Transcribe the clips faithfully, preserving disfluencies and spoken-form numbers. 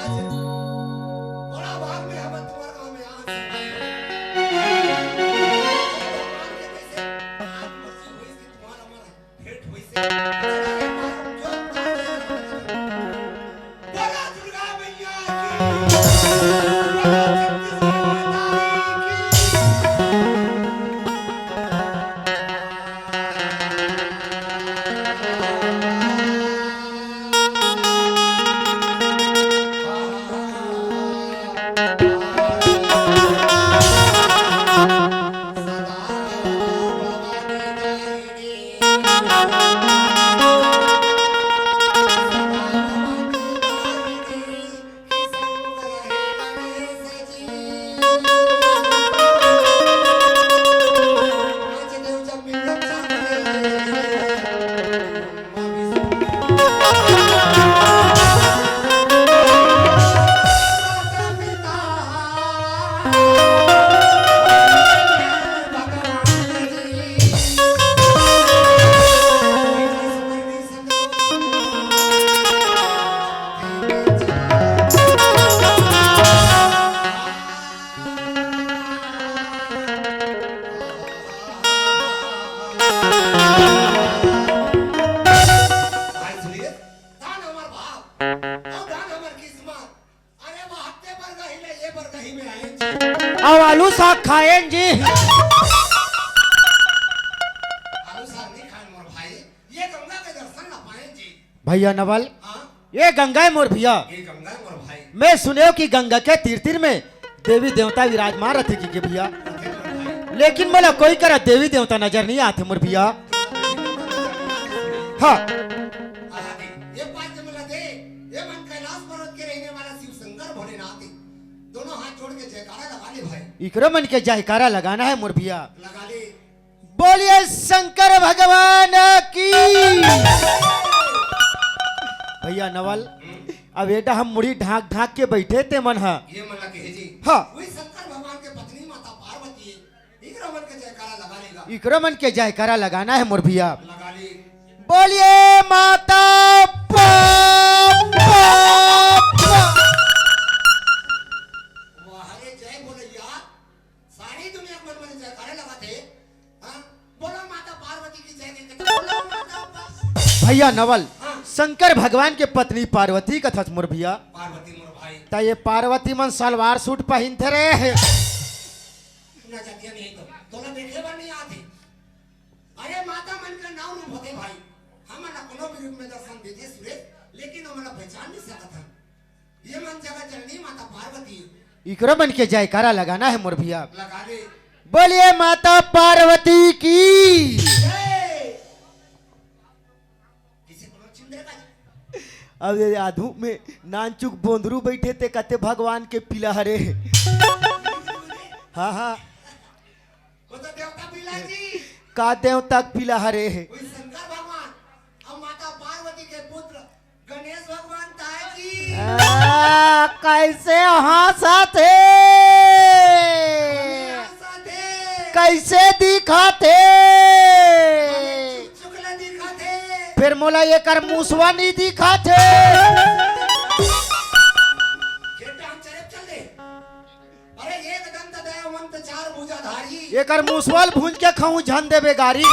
बड़ा भाग में हमन तुम्हार गांव में आज से आए हन। भगवान के कैसे आज मर्जी होइस कि तुम्हार हमर भेंट होइस। चला रे मार, जो बोला दुर्गा मैया की, बोला छत्तीसगढ़ माता की। भाई सुरेश, धन हमर भाग, अउ धन हमर किस्मत। अरे वो हफ्ते भर गही ले, ये भर गही में आए जी। अब आलू साग खाएन जी। आलू साग नहीं खाएन मोर भाई, ये गंगा के दर्शन ला पाएन जी। भैया नवल, हाँ? ये गंगा है मोर भैया। ये गंगा है मोर भाई। मैं सुनेव कि गंगा के तीर तीर में देवी देवता विराजमान रथे कि के भैया। रथे मोर भाई। लेकिन मोला कोई करा देवी देवता नजर नहीं आथे मोर भैया। हाँ। आहा दे, ये पास से मोला दे, ये मन कैलाश पर्वत के रहने वाला शिव शंकर भोलेनाथ है। दोनों हाथ जोड़ के जयकारा लगा ले भाई। इकरो मन के जयकारा लगाना है मोर भैया। लगा ले। बोलिए शंकर भगवान की। भैया नवल, अब एडा हम मुड़ी ढांक ढांक के बैठे ते मन ह। ये मन ला कहे जी। हाँ। वही शंकर भगवान के पत्नी माता पार्वती है। इकरा मन के जयकारा लगा लेगा। इकरा मन के जयकारा लगाना है मोर भैया। लगा ले। बोलिए माता पा, पा, पा। वाह रे जय बोलैया। सारी दुनिया के मन में जयकारा लगाथे। हाँ? बोलो माता पार्वती की जय के, बोलो माता पा- भैया नवल, हाँ। शंकर भगवान के पत्नी पार्वती कथस मोर भैया। पार्वती मोर भाई। त ये पार्वती मन सलवार सूट पहिनथे रे। ना जातिया नहीं तो, तोला देखे बर नहीं आथे। अरे माता मन का नाव रूप होथे भाई। हमन ला कोनो भी रूप में दर्शन देथे सुरेश, लेकिन हमन ला पहचान नहीं सकत हन। ये मन जगत जननी माता पार्वती। इकरो मन के जयकारा लगाना है मोर भैया। लगा ले। बोलिए माता पार्वती की। जय। किसी को चिंदे का अब ये आधू में नानचुक बोंदरू बैठे ते कते भगवान के पीला हरे। हाँ, हाँ। वो तो देवता पीला जी। का देवता के पीला हरे? कोई शंकर भगवान और माता पार्वती के पुत्र गणेश भगवान ताय जी। आ, कैसे हंसत हे? हंसत हे। कैसे दिखत हे? चुकला दिखत हे। फिर मोला एकर मुसवा नहीं दिखत हे। खेत हम चले चल दे। अरे एक दंत दयावंत चार भुजाधारी। एकर मुसवा ल भूंज के खाऊं झन देबे गारी। लडवन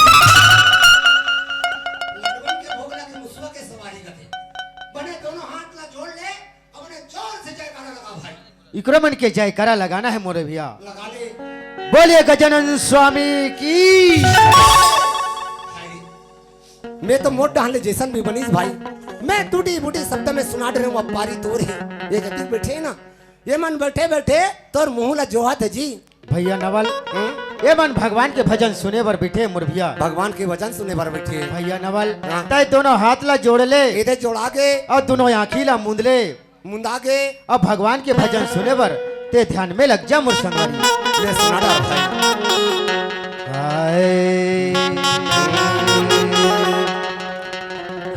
के भोगला के मुसवा के सवारी कथे। बने दोनों हाथ ला जोड़ ले, अपने जोर से जयकारा लगा भाई। इकरो मन के जयकारा लगाना है मोरे भैया। लगा ले। बोलिए गजानन स्वामी की। भाई, मैं तो मोट डाहन ले जैसन भी बनीस भाई, मैं टूटी फूटी शब्द में सुना डरे हूँ, अब पारी तोर है। ये गति बैठे ना, ये मन बैठे बैठे तोर मुंह ला जोहत है जी। भैया नवल, हम्म? ये मन भगवान के भजन सुने बर बैठे मोर भैया। भगवान के भजन सुने बर बैठे। भैया नवल, हाँ। तय दोनों हाथ ला जोड़ ले। एदे जोड़ा के। और दोनों आँखी ला मूंद ले। मुंदा के। अब भगवान के भजन सुने बर ते ध्यान में लग जा मोर संगवारी। ले सुना डार भाई। हाय।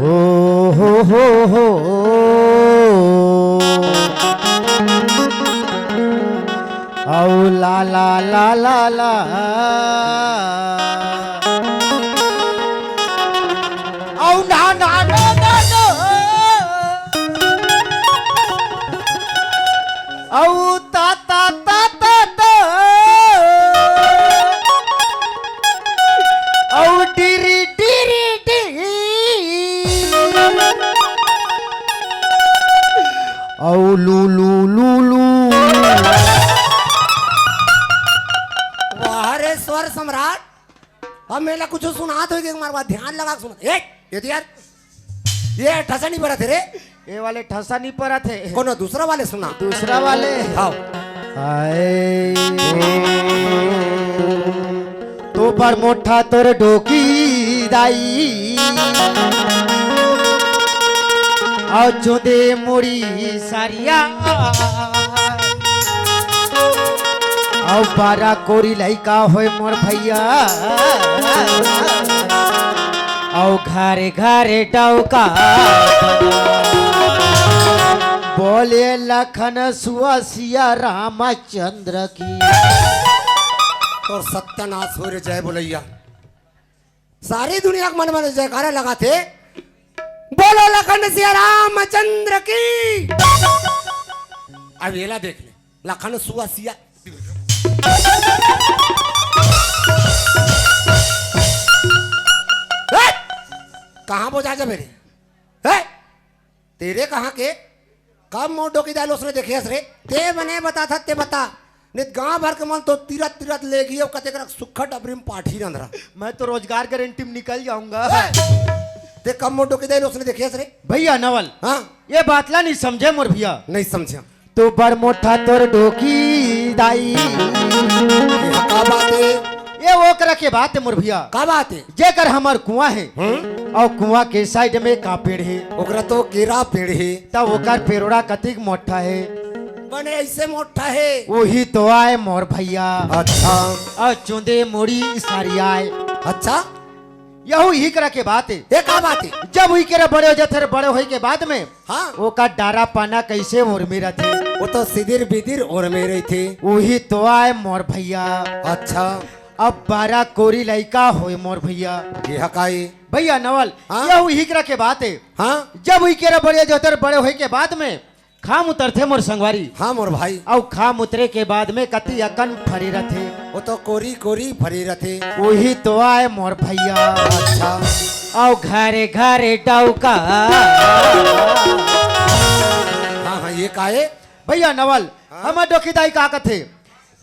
हो, हो, हो, हो। औ ला, ला, ला, ला, ला। औ ना, ना, ना, ना, ना। लू लू लू। वाह रे स्वर सम्राट, अब मेला कुछ सुनात होही के मार बात ध्यान लगा के सुनत। ए, ये तो यार, ये ठसा नहीं परत हे रे। ये वाले ठसा नहीं परत हे। कोनो दूसरा वाले सुना। दूसरा वाले। हाँ। हाय। तो बर मोठा तोर डोकी दाई, अउ चोदे मुड़ी सरिया, अउ बारा कोरी लइका होय मोर भइया, अउ घरे घरे डौका। बोले लखन सुआ सिया रामचंद्र की। तोर सत्यानाश हो रे जय बोलैया। सारी दुनिया के मन में जयकारा लगाथे, बोलो लखन सिया रामचंद्र की। अब येला देख ले, लखन सुआ सिया। ए! कहाँ बोजा जबे रे? ए! तेरे कहाँ के? कब मोर डोकी दाई ल ओसने देखे हस रे? ते बने बता था, ते बता। नहीं त गांव भर के मन तो तीरत तीरत लेगही अउ कते करक सुक्खा डबरी में पाठी रंधरा। मैं तो रोजगार गारंटी में निकल जाऊंगा। ए! ते कब मोर डोकी दाई ल ओसने देखे हस रे? भइया नवल, हाँ? ये बात ला नहीं समझे मोर भइया। नहीं समझे। तो बर मोठा तोर डोकी दाई। ये का बात हे? ये ओकरा के बात हे मोर भइया। का बात हे? जेकर हमर कुआं हे, हम्म? अउ कुआं के साइड में का पेड़ हे? ओकरा तो केरा पेड़ हे। तब ओकर पेड़ोड़ा कतिक मोठा हे? बने ऐसे मोठा हे। वही तो आय मोर भइया। अच्छा। अउ चुंदे मुड़ी सारी आय। अच्छा। यहू इही करा के बात हे। ये का बात हे? जब उही केरा बड़े हो जाथे, बड़े होए के बाद में हाँ। ओकर डारा पाना कैसे ओरमे रथे? वो तो सिदिर बिदिर ओरमे रहिथे। उही तो आय मोर भइया। अच्छा। अब बारा कोरी लइका होय मोर भइया। ये हकाई। भइया नवल, हाँ? यहू इही करा के बात हे। हाँ। जब उही केरा बड़े हो जाथे, बड़े होए के बाद में खाम उतरथे मोर संगवारी। हाँ मोर भाई। अउ खाम उतरे के बाद में कति अकन फरे रथे। वो तो कोरी कोरी फरे रथे। उही तो आय मोर भइया। अच्छा। अउ घरे घरे डौका। हाँ, हाँ, ये का हे? भइया नवल, हाँ? हमर डोकी दाई का कथे?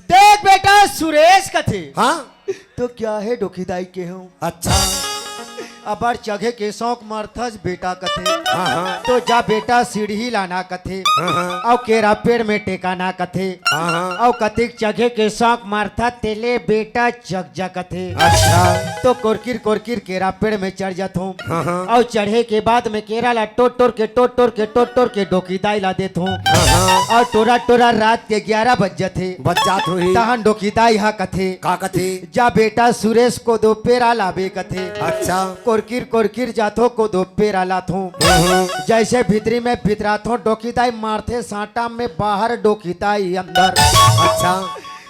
देख बेटा सुरेश कथे। हाँ? तो क्या हे डोकी दाई केहूं? अच्छा। अबर चघे के शौक मरथस बेटा कथे। हाँ, हाँ। तो जा बेटा सीढ़ी लाना कथे। हाँ, हाँ। अउ केरा पेड़ में टेकाना कथे। हाँ, हाँ। अउ कतिक चघे के शौक मरथस तेले बेटा चघ जा कथे। अच्छा। तो कोरकिर कोरकिर केरा पेड़ में चढ़ जाथों। हाँ, हाँ। अउ चढ़े के बाद में केरा ला टोर टोर के, टोर टोर के, टोर टोर के डोकी दाई ला देथों। हाँ, हाँ। अउ टोरा टोरा रात के ग्यारह बज जाथे। बज जात होही। तहन डोकी दाई हा कथे। का कथे? जा बेटा सुरेश कोदो पेरा लाबे कथे। अच्छा। कोरकिर कोरकिर जाथों कोदो पेरा लाथों। हम्म। जैसे भीतरी में भितराथों डोकी दाई मारथे सांटा में बाहर डोकी दाई अंदर। अच्छा।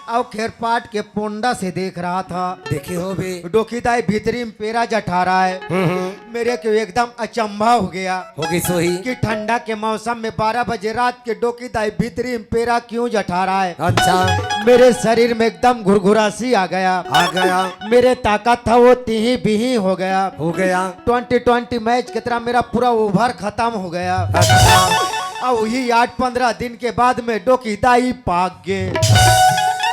अउ खेरपाट के पोंडा से देख रहा था। देखे होबे। डोकी दाई भीतरी में पेरा जठा रहा है। हम्म, हम्म। मेरे को एकदम अचंभा हो गया हो गई सोही। कि ठंडा के मौसम में बारह बजे रात के डोकी दाई भीतरी में पेरा क्यों जठा रहा है? अच्छा। मेरे शरीर में एकदम घुरघुरासी आ गया। आ गया। मेरे ताकत था वो तिही बिही हो गया। हो गया। ट्वेंटी ट्वेंटी मैच की तरह मेरा पूरा ओवर खत्म हो गया। अच्छा। अब वही आठ पंद्रह दिन के बाद में डोकी दाई पाक गे।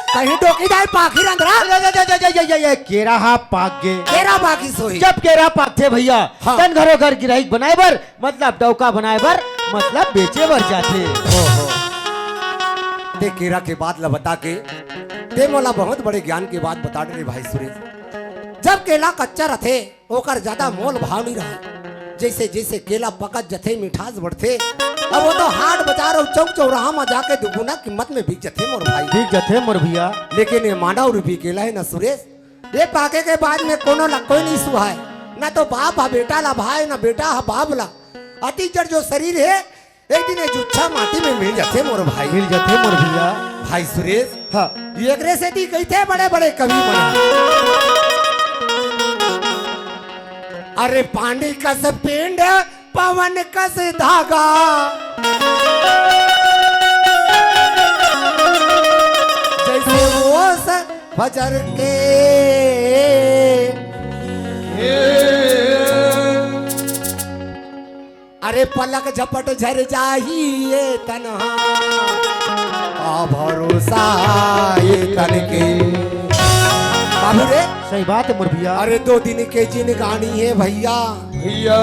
कहीं डोकी दाई पाखी रंधरा। ये, ये, ये, ये, ये, ये, ये, केरा हा पाक गे। केरा पाखी सोही। जब केरा पाकथे भइया, हाँ। तन घरो घर गिराही बनाए बर, मतलब डौका बनाए बर, मतलब बेचे बर जाथे। ओहो। ते केरा के बात ल बता के, ते मोला बहुत बड़े ज्ञान के बात बता डरे भाई सुरेश। जब केला कच्चा रथे, ओकर ज्यादा मोल भाव नहीं रहा। जैसे जैसे केला पकत जथे, मिठास बढ़थे। अब वो तो हाट बाजार अउ चौक चौराहा में जाके दुगुना कीमत में बिक जथे मोर भाई। बिक जथे मोर भइया। लेकिन ये मानव रूपी केला हे ना सुरेश, ये पाके के बाद में कोनो ला कोई नहीं सुहाय, ना तो बाप हा बेटा ला भाय, ना बेटा हा बाप ला। अति जड़ जो शरीर हे, एक दिन ये जुच्छा माटी में मिल जाथे मोर भाई। मिल जाथे मोर भइया। भाई सुरेश, हाँ। एकरे सेती कहिथे बड़े बड़े कवि मन, अरे पानी कस पिंड, पवन कस धागा, जैसे ओस फजर के। अरे पलक झपट झर जाही ये तन हा, का भरोसा ये तन के। बाबू रे, सही बात हे मोर भैया। अरे दो दिन के जिनगानी हे भैया। भैया।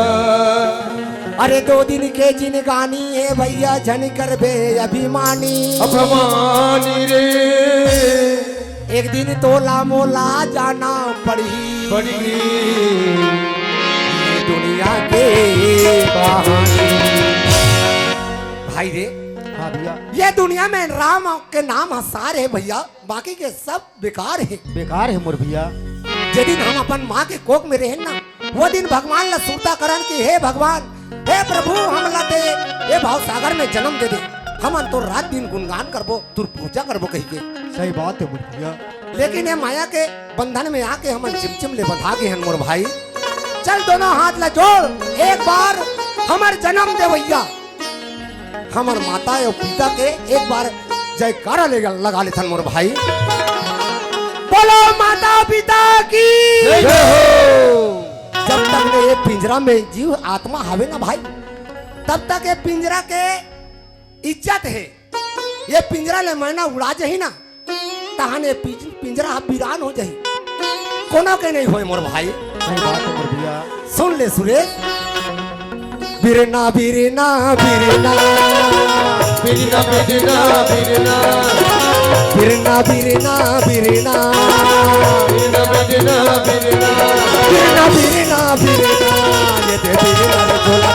अरे दो दिन के जिनगानी हे भैया, झन करबे अभिमानी। अभिमानी रे। एक दिन तोला मोला जाना पड़ही। पड़ही। ये दुनिया के कहानी। भाई रे। हाँ भैया। ये दुनिया में राम के नाम ह सार हे भैया, बाकी के सब बेकार हे। बेकार हे मोर भैया। जे दिन हम अपन माँ के कोख में रहेन ना, वो दिन भगवान ला सुरता करन कि हे भगवान, हे प्रभु, हमला ते ये भाव सागर में जन्म दे दे, हमन तो रात दिन गुणगान करबो, तोर पूजा करबो कहिके। सही बात हे मोर भैया। लेकिन ये माया के बंधन में आके हमन चिमचिम ले बंधा गे हन मोर भाई। चल दोनों हाथ ला जोड़, एक बार हमर जन्म देवैया हमर माता अउ पिता के एक बार जयकारा ले लगा लेथन मोर भाई। बोलो माता पिता की। जय हो। जब तक ले ये पिंजरा में जीव आत्मा हवे ना भाई, तब तक ये पिंजरा के इज्जत हे। ये पिंजरा ले मैना उड़ा जही ना, तहाने पिंज-, पिंजरा ह बिरान हो जाही, कोनो के नहीं होय मोर भाई। सही बात हे मोर भैया। सुन ले सुरेश। बिरना, बिरना, बिरना। बिरना, बिरना, बिरना। बिरना, बिरना, बिरना। बिरना, बिरना, बिरना। बिरना, बिरना, बिरना। ये दे बिरना रे झोला।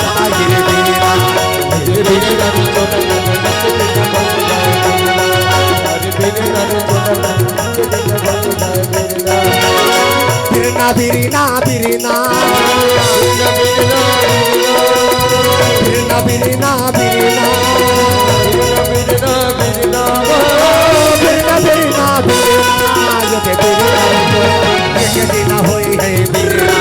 बिरना, बिरना, बिरना। बिरना, बिरना, बिरना। बिरना, बिरना, बिरना। ये दे बिरना रे झोला। एक दिन होई हे बिरना।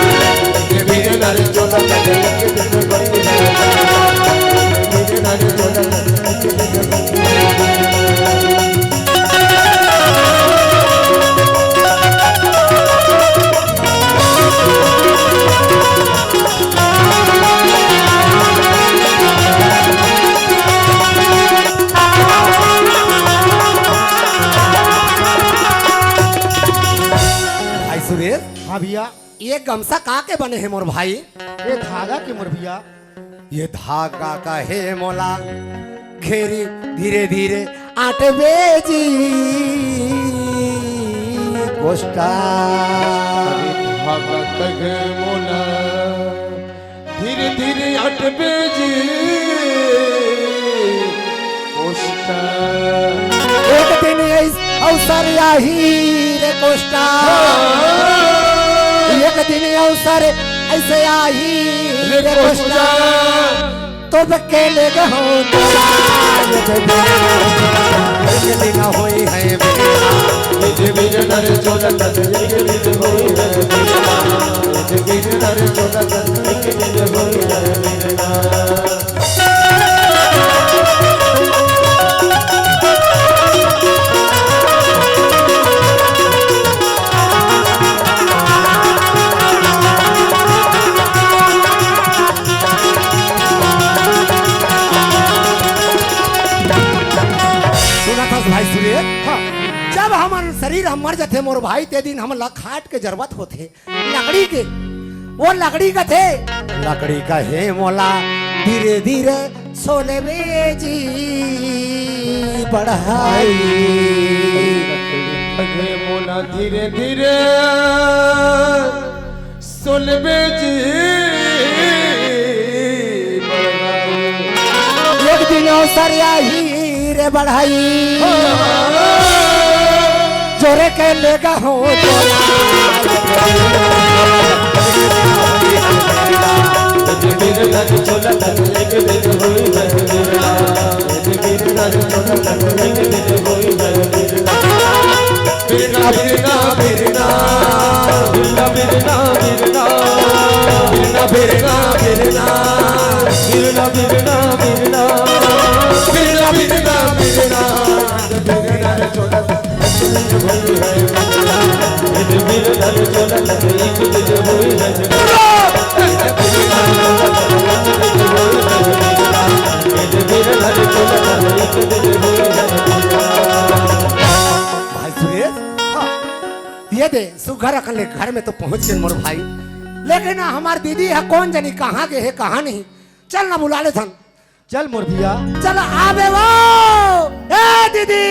भाई सुरेश। हाँ भैया। ये गमछा का के बने हे मोर भाई? ये धागा के मोर भैया। ये धागा का हे मोला घेरी धीरे धीरे आठ बेजी कोष्टा। अरे धागा का हे मोला धीरे धीरे आठ बेजी कोष्टा। एक दिन ऐस-, अवसर आही रे कोष्टा। हाँ। एक दिन अवसर ऐसे आही रे रे कोष्टा। कोष्टा। तो बकेले गहो एक दिन होई हे बिरना। एक दिन होई हे बिरना। सुनत हस भाई सुरेश? हाँ। जब हमर शरीर ह मर जथे मोर भाई, ते दिन हमन ला खाट के जरूरत होथे। लकड़ी के, वो लकड़ी कथे। लकड़ी कहे मोला धीरे धीरे सोले बेजी बढ़ाई। कहे मोला धीरे धीरे सोले बेजी बढ़ाई। एक दिन अवसर आही रे बढ़ाई। जोरे के लेगा हो तोला। बिरना, बिरना, बिरना, बिरना। बिरना, बिरना, बिरना। बिरना, बिरना, बिरना। बिरना, बिरना, बिरना। बिरना, बिरना, बिरना। दे, सुघर अकन ले घर में तो पहुंच गेन मोर भाई, लेकिन हमार दीदी ह कोन जनी कहाँ गे हे, कहाँ नहीं। चल ना बुला लेथन। चल मोर भैया। चल आबे वो। ए दीदी।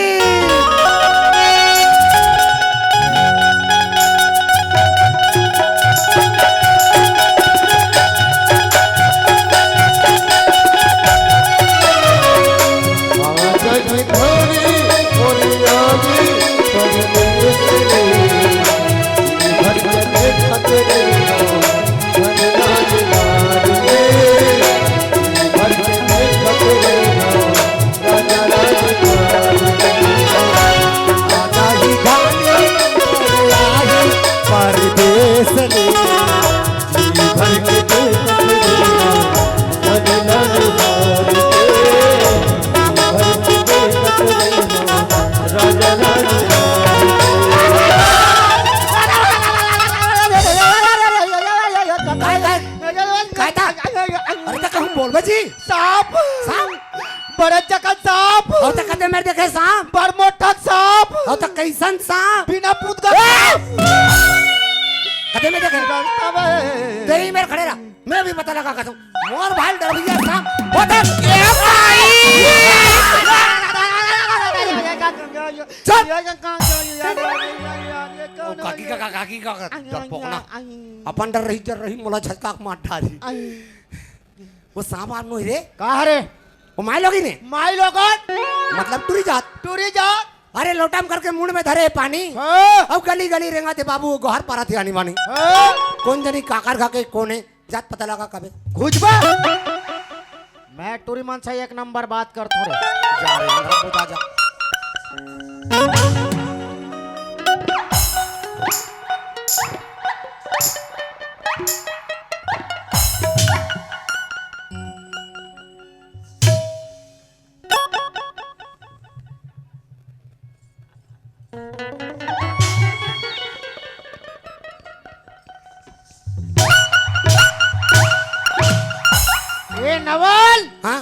काय, काय? काय था? अरे, त कहूँ बोलबे जी। सांप। सांप? बड़े जकन सांप। अउ त कते मेर देखे सांप? बड़ मोटा सांप। अउ त कइसन सांप? बिना पूत का ए! सांप। कते मेर देखे? रास्ता में। तेरी मेर खड़े रह। मैं भी पता लगा कहता हूँ। मोर भाई डर भैया सांप। होता ए भाई। चुप। ओ काकी का, का, काकी का, का, डरपोकना। अपन डर रही, डर रही, मोला झटका के मार डारी। वो सांप आप नोहे रे। का हरे? वो माई लोगिन हे। माई लोगन? मतलब टूरी जात। टूरी जात? अरे लोटा म करके मुड़ में धरे हे पानी। हाँ। अब गली गली रेंगत हे बाबू, गोहर पारत हे आनी बानी। हाँ। कोन जनी काकर घर के कोन हे, जात पता लगा कबे। घुचबा। मैं टूरी मन से एक नंबर बात करथों रे। जा रे, अंधरा बुता जा। ए नवल, हाँ?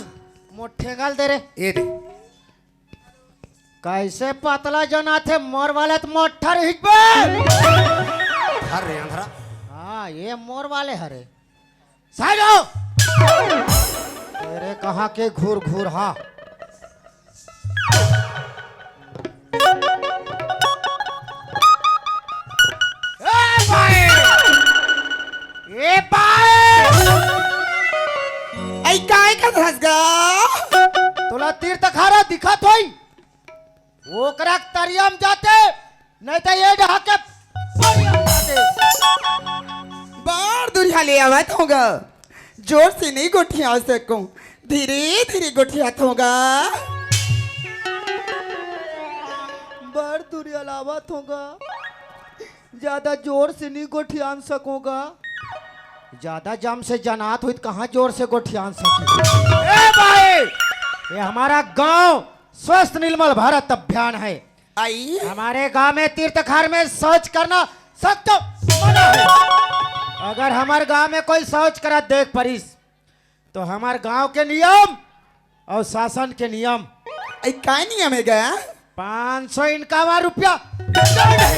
मोर ठेंगा ल दे रे। ए दे। कइसे पतला जनाथे मोर वाले त मोट्ठर हिकबे। हर रे अंधरा। हाँ, ये मोर वाले हरे। साइड हो। तेरे कहाँ के घूर घूर, हाँ। ए भाई! ए भाई! ऐ काय का धस गा? तोला तीर तखारा दिखत होई? ओकरा तरिया म जाते, नहीं तो ये डहा के बढ़िया बात हे। बार दुरिहा ले आवत होगा, जोर से नहीं गोठिया सको, धीरे धीरे गोठियात होगा। बार दुरिहा लावत होगा, ज्यादा जोर से नहीं गोठियान सकोगा। ज्यादा जम से जनात होई त कहाँ जोर से गोठियान सकी? ए भाई! ये हमारा गांव स्वस्थ निर्मल भारत अभियान है। आई। हमारे गांव में तीर्थ खार में शौच करना सख्त मना है। अगर हमार गांव में कोई शौच करत देख परिस, तो हमार गांव के नियम अउ शासन के नियम। आई, काय नियम हे गा? पाँच सौ इनकावन रुपया दंड है।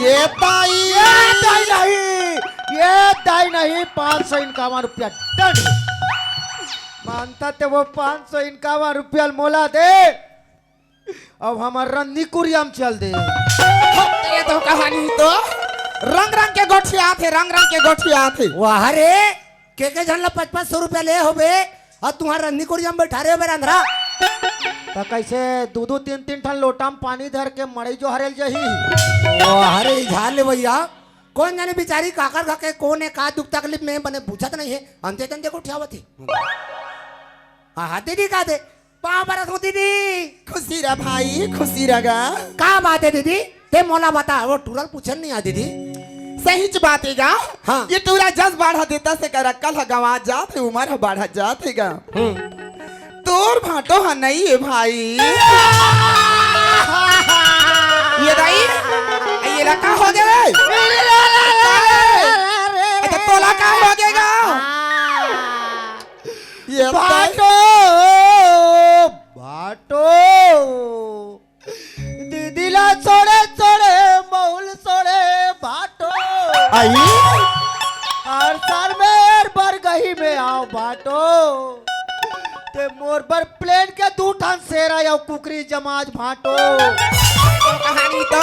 ये ताई। ये ताई नहीं, ये ताई नहीं, पाँच सौ इनकावन रुपया दंड है। मानता ते वो पाँच सौ इनकावन रुपया मोला दे। अब हमार रन्नी कुरिया म चल दे। हट, तेरे तो कहानी तो रंग रंग के गोठियाथे, रंग रंग के गोठियाथे। वाह रे, के के झन ला पच पच सौ रुपया ले होबे, अउ तुंहर रन्नी कुरिया म बइठा रहे होबे रंधरा। त कइसे दू दू तीन तीन ठन लोटा म पानी धर के मड़ई जोहरे ल जाही? वाह रे, झार ले भइया, कोन जाने बिचारी काकर घर के कोन हे, का दुख तकलीफ में बने बुझत नइ हे, अंते तंते गोठियावत हे। हाँ, हाँ, दीदी का दे, पाँव परत हूँ दीदी। खुशी रह भाई, खुशी रह गा। का बात हे दीदी? ते मोला बता, वो टूरा ल पूछे ल नइ आ दीदी। सहीच बात हे गा। हाँ। ये टूरा जस बाढ़त हे तस एकर अक्कल ह गंवा जात हे, उमर ह बाढ़त जात हे गा। हम्म। तोर भांटो ह नइ हे भाई। ये दाई, ये ला का हो गे रे? अच्छा, तोला का हो गे गा? ये भांटो, भांटो। दीदी ला छोड़े, छोड़े, मउल छोड़े, अरे, हर साल में एर बर गही में आव भांटो, ते मोर बर प्लेन के दू ठन सेरा अउ कुकरी जमाज भांटो। तो कहानी तो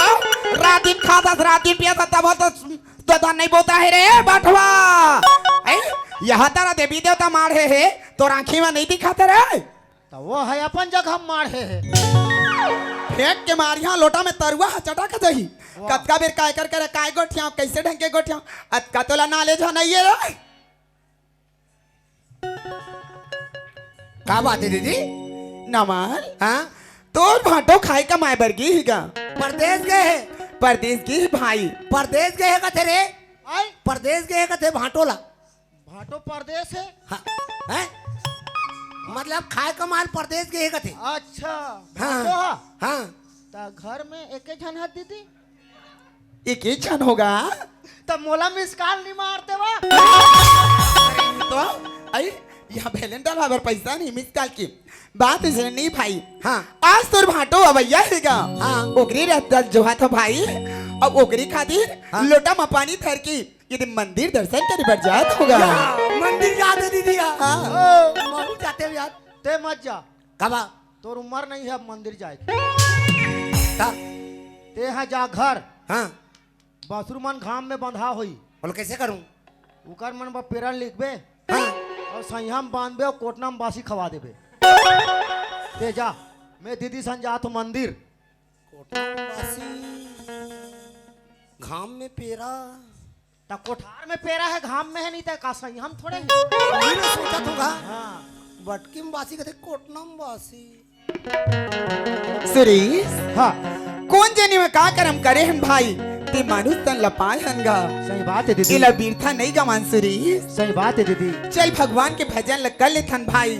रात दिन खाथस, रात दिन पियथस, तब तो, तो धन नहीं बोता है रे बटवा। ऐ, यहाँ तारा देवी देवता माढ़े हे, तोर आँखी में नहीं दिखाते रे। त वो हे अपन जगह माढ़े हे। फेंक के मारिहा लोटा में तरुआ ह चटा के जाही। वाह। कतका बेर काय कर करे काय गोठियाव, कैसे ढंग के गोठियाव, अतका तोला knowledge ह नहीं है रे। का बात है दीदी? नमन, हाँ? तोर भांटो खाए कमाए बर गे ही गा? परदेस गे हे। परदेस गे ही भाई। परदेस गे हे कथे रे? आय? परदेस गे हे कथे भांटो ला। भांटो परदेस हे? हाँ, हैं? मतलब खाए कमाए ल परदेस गे हे कथे। अच्छा, हाँ, भांटो हा? हाँ। त घर में एके झन हा दीदी? एके झन होगा। त मोला miss call नहीं मारते वा? तो, आई, यहाँ balance डलवा बर पैसा नहीं, miss call की बात इसने नहीं भाई। हाँ। आज तोर भांटो अवैया हेगा। हाँ। ओकरी रहता जो हाथ भाई, अब ओकरी खातिर हाँ। लोटा में पानी धर के यदि मंदिर दर्शन करे बर जात होगा। या, मंदिर जात हे दीदी, या। हाँ। ओ, महू जाते हो यार। ते मत जा। काबर? तोर उम्र नहीं है अब मंदिर जाए के। का? ते हा जा घर। हाँ। बसरू मन घाम में बंधा होई। बोल, कैसे करूं? उकर मन बर पेरन लिखबे। हाँ। अउ सैहा में बांधबे अउ कोटना में बासी खवा देबे। ते जा, मैं दीदी सन जात हूँ मंदिर। कोटना में बासी, घाम में पेरा। त कोठार में पेरा हे, घाम में हे, नहीं त का सही हम थोड़े हे। वही मैं सोचत हूँ गा। हाँ। बटकी में बासी कथे, कोटना में बासी। सुरेश, हाँ। कोन जनी में का करम करे हन भाई, ते मानुष तन ल पाए हन गा। सही बात हे दीदी। एला बिरथा नहीं गवान सुरेश। सही बात हे दीदी। चल भगवान के भजन ल कर लेथन भाई।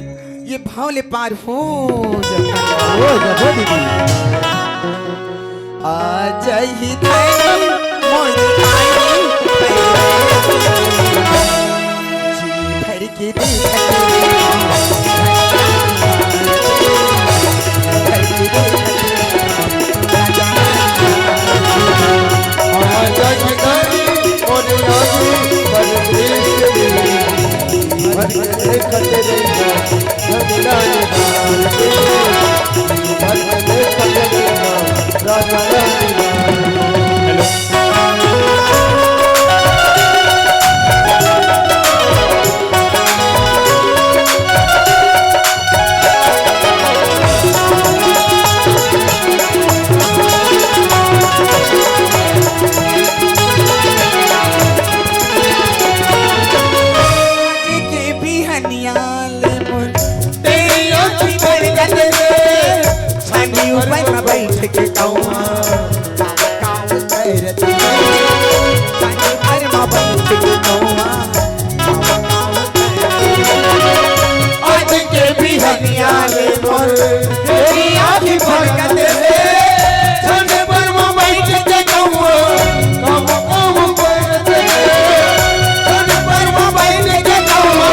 ये भाव ले पार हो जा। हो जा, हो दीदी। आ जाही धनी मोर भाई, जी भर के देखत रही, भर के देखत रही, राजा। आ जाही धनी मोर राजू परदेस रे, भर के देखत रही। आज के बिहनिया ले मोर तेरी आँखी बरगद रे, छानी ऊपर में बैठ के कौआ, छानी ऊपर में बैठ के कौआ। आज के बिहनिया ले मोर तेरी आँखी बरगद रे, छानी ऊपर में बैठ के कौआ, काम काम करत रे, छानी ऊपर में बैठ के कौआ।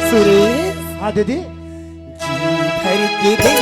सुरेश। हाँ दीदी। जी भर के दिन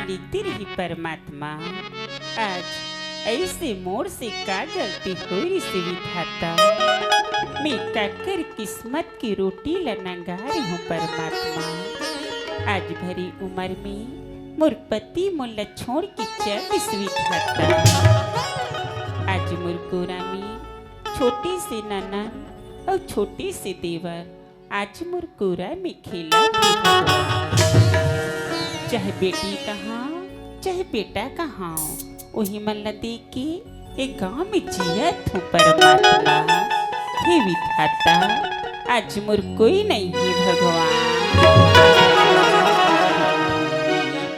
देखते रही परमात्मा, आज ऐसे मोर से का गलती होय रिहिसे विधाता। मैं काकर किस्मत के रोटी ला नंगा रहे हों परमात्मा। आज भरी उमर में मोर पति मोला छोड़ के चल दिस विधाता। आज मोर कोरा में छोटे से ननद अउ छोटे से देवर आज मोर कोरा में खेलत हे भगवान। चाहे बेटी कहांव, चाहे बेटा कहांव, उही मन ला देख के ए गांव में जियत हों परमात्मा। हे विधाता, आज मोर कोई नइ हे भगवान।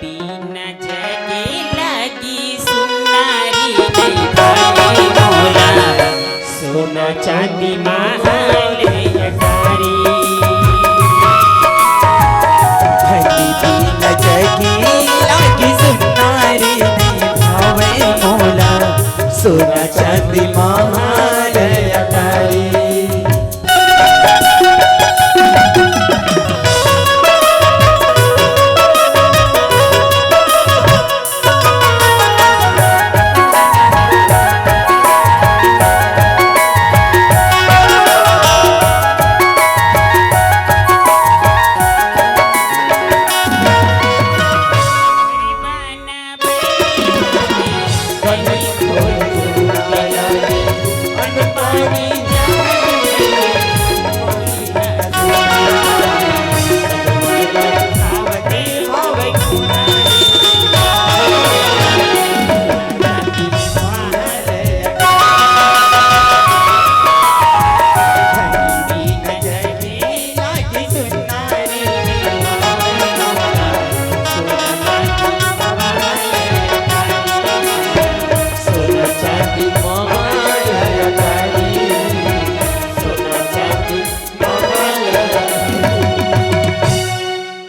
बिना जगे लागे सुनारी नइ भावे मोला, सोना चांदी महल अटारी। धनी बिना जगे लागे सुनारी नइ भावे मोला, सोना चांदी महल अटारी।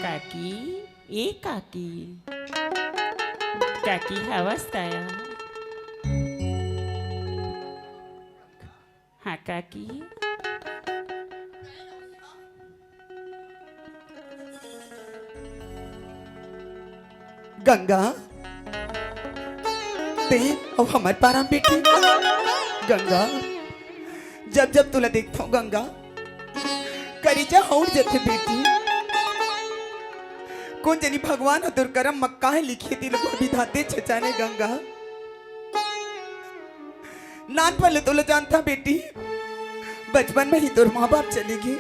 काकी, ए काकी, काकी हवस काया? हाँ काकी। गंगा, ते अउ हमर पारा बेटी। गंगा, जब जब तोला देखथंव गंगा, करेजा हौंट जथे बेटी। कोन जनी भगवान ह तोर करम म काहे लिखे, तेला विधाते छछाने गंगा। नानपन ले तोला जानथंव बेटी, बचपन में ही तोर माँ बाप चले गे।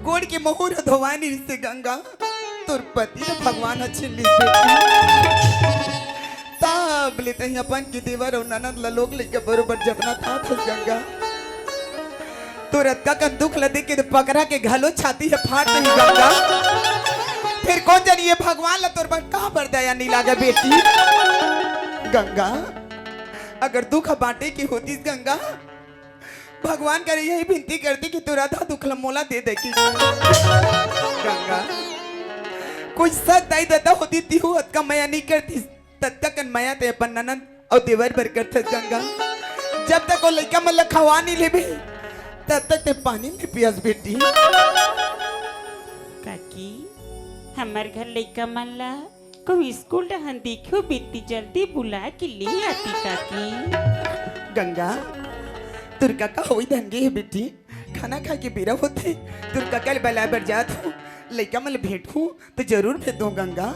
गोड़ के महुर ह धोवाय नइ रिहिसे गंगा, तोर पति ल भगवान ह छीन लिस बेटी। तब ले तहीं अपन के देवर अउ ननद ल लोग लइका बरोबर जतना था थस गंगा। तोर अतका कन दुख ल देख के तो पकरा के घलो छाती ह फाट नहीं गंगा। फिर कोन जनी ये भगवान ल तोर बर का बर दया नइ लागे बेटी। गंगा, अगर दुख बांटे के होतिस गंगा, भगवान करे यही बिनती करती कि तोर आधा दुख ल मोला दे देकी। गंगा, कोई सत दाई ददा होती तिहू अतका मया नइ करतिस। ततका कन मया ते अपन ननद अउ देवर बर करथस गंगा। जब तक वो लइका मन ल खवा नइ लेबे, तब तक ते पानी नइ पियस बेटी। काकी, हमर घर लइका मन ल कहूँ स्कूल डहन देखियो बेटी, जल्दी बुला के ले आती काकी। गंगा, तोर कका होई धन गे हे बेटी, खाना खाए के बेरा होथे, तोर कका ल बलाए बर जात हूँ, लइका मन ल भेंटहूँ, तो जरूर भेज दूँ गंगा।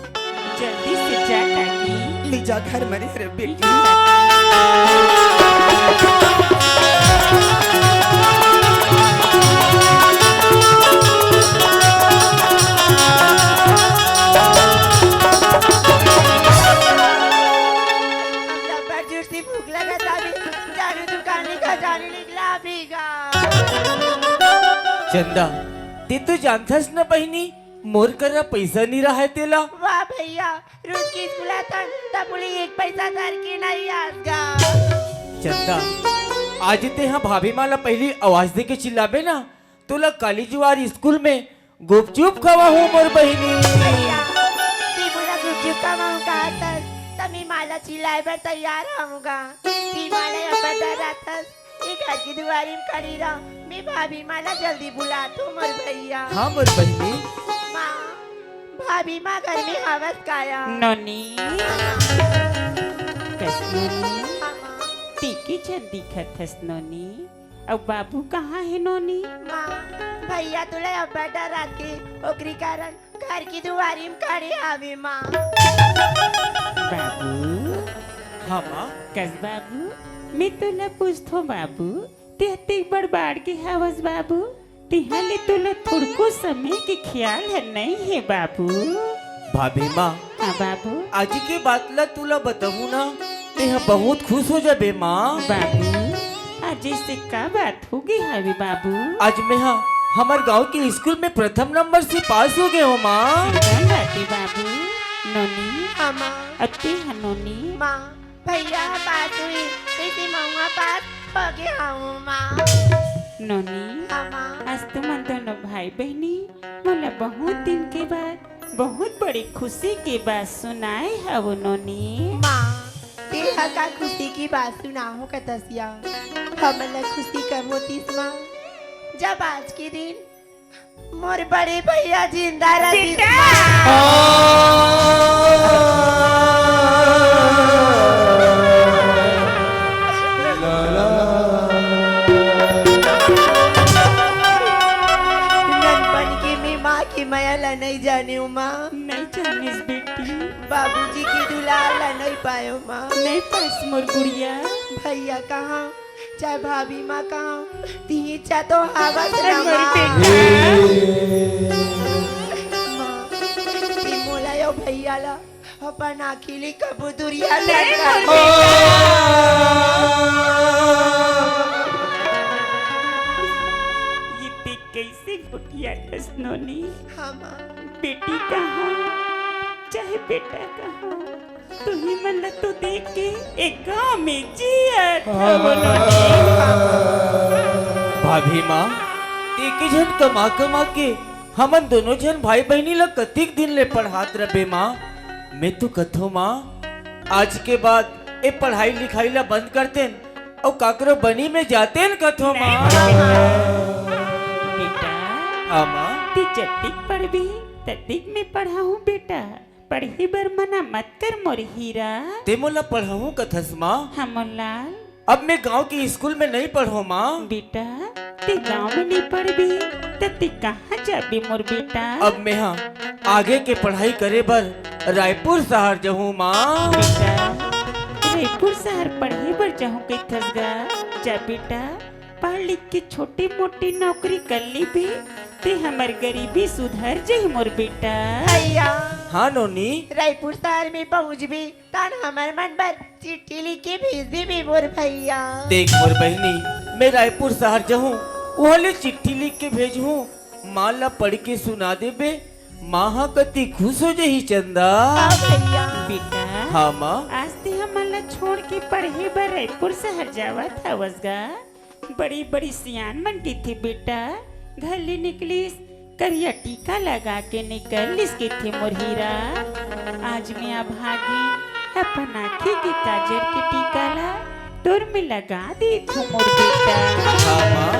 जल्दी से जा काकी। ले जा घर मरे रे बेटी। जबरदस्ती भूख लगत अभी, जाने दुकान निकल जाने निकला अभी का। चंदा, ते तो जानथस न बहिनी, मोर करा पइसा नइ रहय तेला। वाह भइया, रोज के स्कूल आथन, त बोले एक पइसा धर के नइ आस गा। चंदा, आज तेंहा भाभी माँ ला पहिली आवाज दे के चिल्लाबे ना, तोला काली जुवार स्कूल में गुपचुप खवाहूँ मोर बहिनी। भइया, ते मोला गुपचुप खवाहूँ कहत हस, त मैं माँ ला चिल्लाए बर तैयार हूँ गा। ते माँ ला अब्बड़ डराथस। ए घर के दुवारी म खड़ी रह, मैं भाभी माँ ला जल्दी बुलात हूँ मोर भइया। हाँ मोर बहिनी। माँ। भाभी माँ घर में हवस काया? नोनी। कस नोनी? हाँ, माँ। तीकी झन दिखत हस नोनी। अउ बाबू कहाँ हे नोनी? माँ, भैया तुला अब्बड़ डराथे, ओकरी कारण घर की दुआरी में खड़े हावे माँ। बाबू। हाँ माँ। कस बाबू, मैं तुला पूछथों बाबू, ते अतेक बड़ बाढ़ के हवस बाबू, तिहां ले तोला थोड़को समय के ख्याल ह नइ हे बाबू। भाभी माँ, हाँ बाबू। आज के बात ला तुला बताहूँ ना, तेहा बहुत खुश हो जाबे माँ। बाबू, आज ऐसे का बात हो गे हावे बाबू? आज मैं हा हमर गांव के स्कूल में प्रथम नंबर से पास हो गे हों माँ। कौन बात हे बाबू? नोनी। हाँ माँ। अते ह नोनी। माँ। भैया ह पास होइस, तइसे महूँ ह पास होगे हवं माँ। नोनी, हाँ माँ। आज तुमन दोनों भाई बहिनी मोला बहुत दिन के बाद बहुत बड़ी खुशी के बात सुनाए हव नोनी। माँ, तें ह का खुशी की बात सुनाहूँ कथस या? हमन ला खुशी कब होतिस माँ, जब आज के दिन मोर बड़े भैया जिंदा रहिस बेटा। माँ। ननपन के मैं माँ के मया ला नइ जानेंव माँ। नइ जानेस बेटी। बाबूजी के दुलार ला नइ पाएंव माँ। नइ पाएस मोर गुड़िया। भैया कहाँ चाहे भाभी माँ कहाँ, तिही चा तो हवस ना अरे मोर माँ। बेटा। माँ, तें मोला अउ भैया ला अपन आँखी ले कभू दूरिहा नइ नइ कर। मोर बेटा। ये ते कइसे गोठियाथस नोनी? हाँ माँ। बेटी कहाँ, चाहे बेटा कहाँ, तुही मन ला तो देख के एक गाँव में जियत हवं नोनी। भाभी माँ, तें एके झन कमा कमा के हमन दोनों झन भाई बहिनी ला कतिक दिन ले पढ़ात रबे माँ। मैं तो कथों माँ, आज के बाद ए पढ़ाई लिखाई ला बंद कर देन अउ काकरो बनी में जातेन कथों माँ। नहीं बेटा। बेटा, हाँ माँ। तें जतिक पढ़बे, ततिक मैं पढ़ाहूँ बेटा। पढ़े बर मना मत कर मोर हीरा। तें मोला पढ़ाहूँ कथस माँ? हाँ मोर लाल। अब मैं गांव के स्कूल में नइ पढ़ों माँ। बेटा, तें गांव में नइ पढ़बे, त तें कहाँ जाबे मोर बेटा? अब मैं हा आगे के पढ़ाई करे बर रायपुर शहर जाहूँ माँ। बेटा, रायपुर शहर पढ़े बर जाहूँ कहिथस गा? जा बेटा, पढ़ लिख के छोटी मोटी नौकरी कर लेबे, ते हमर गरीबी सुधर जाही मोर बेटा। भैया। हाँ नोनी। रायपुर शहर में पहुँचबे, तहां हमर मन बर चिट्ठी लिख के भेज देबे मोर भैया। देख मोर बहिनी, मैं रायपुर शहर जाहूँ, उहाँ ले चिट्ठी लिख के भेजहूँ, माँ ला पढ़ के सुना देबे, माँ हा कति खुश हो जाही चंदा। हाँ भैया। बेटा, हाँ माँ। आज तें हमन ला छोड़ के पढ़े बर रायपुर शहर जावत हवस गा? बड़ी बड़ी सियान मन कहिथे बेटा, घर ले निकलिस, करिया टीका लगा के निकलिस कहिथे मोर हीरा। आज मैं अभागी अपन आँखी के काजर के टीका ला तोर में लगा देथों मोर बेटा। हाँ माँ।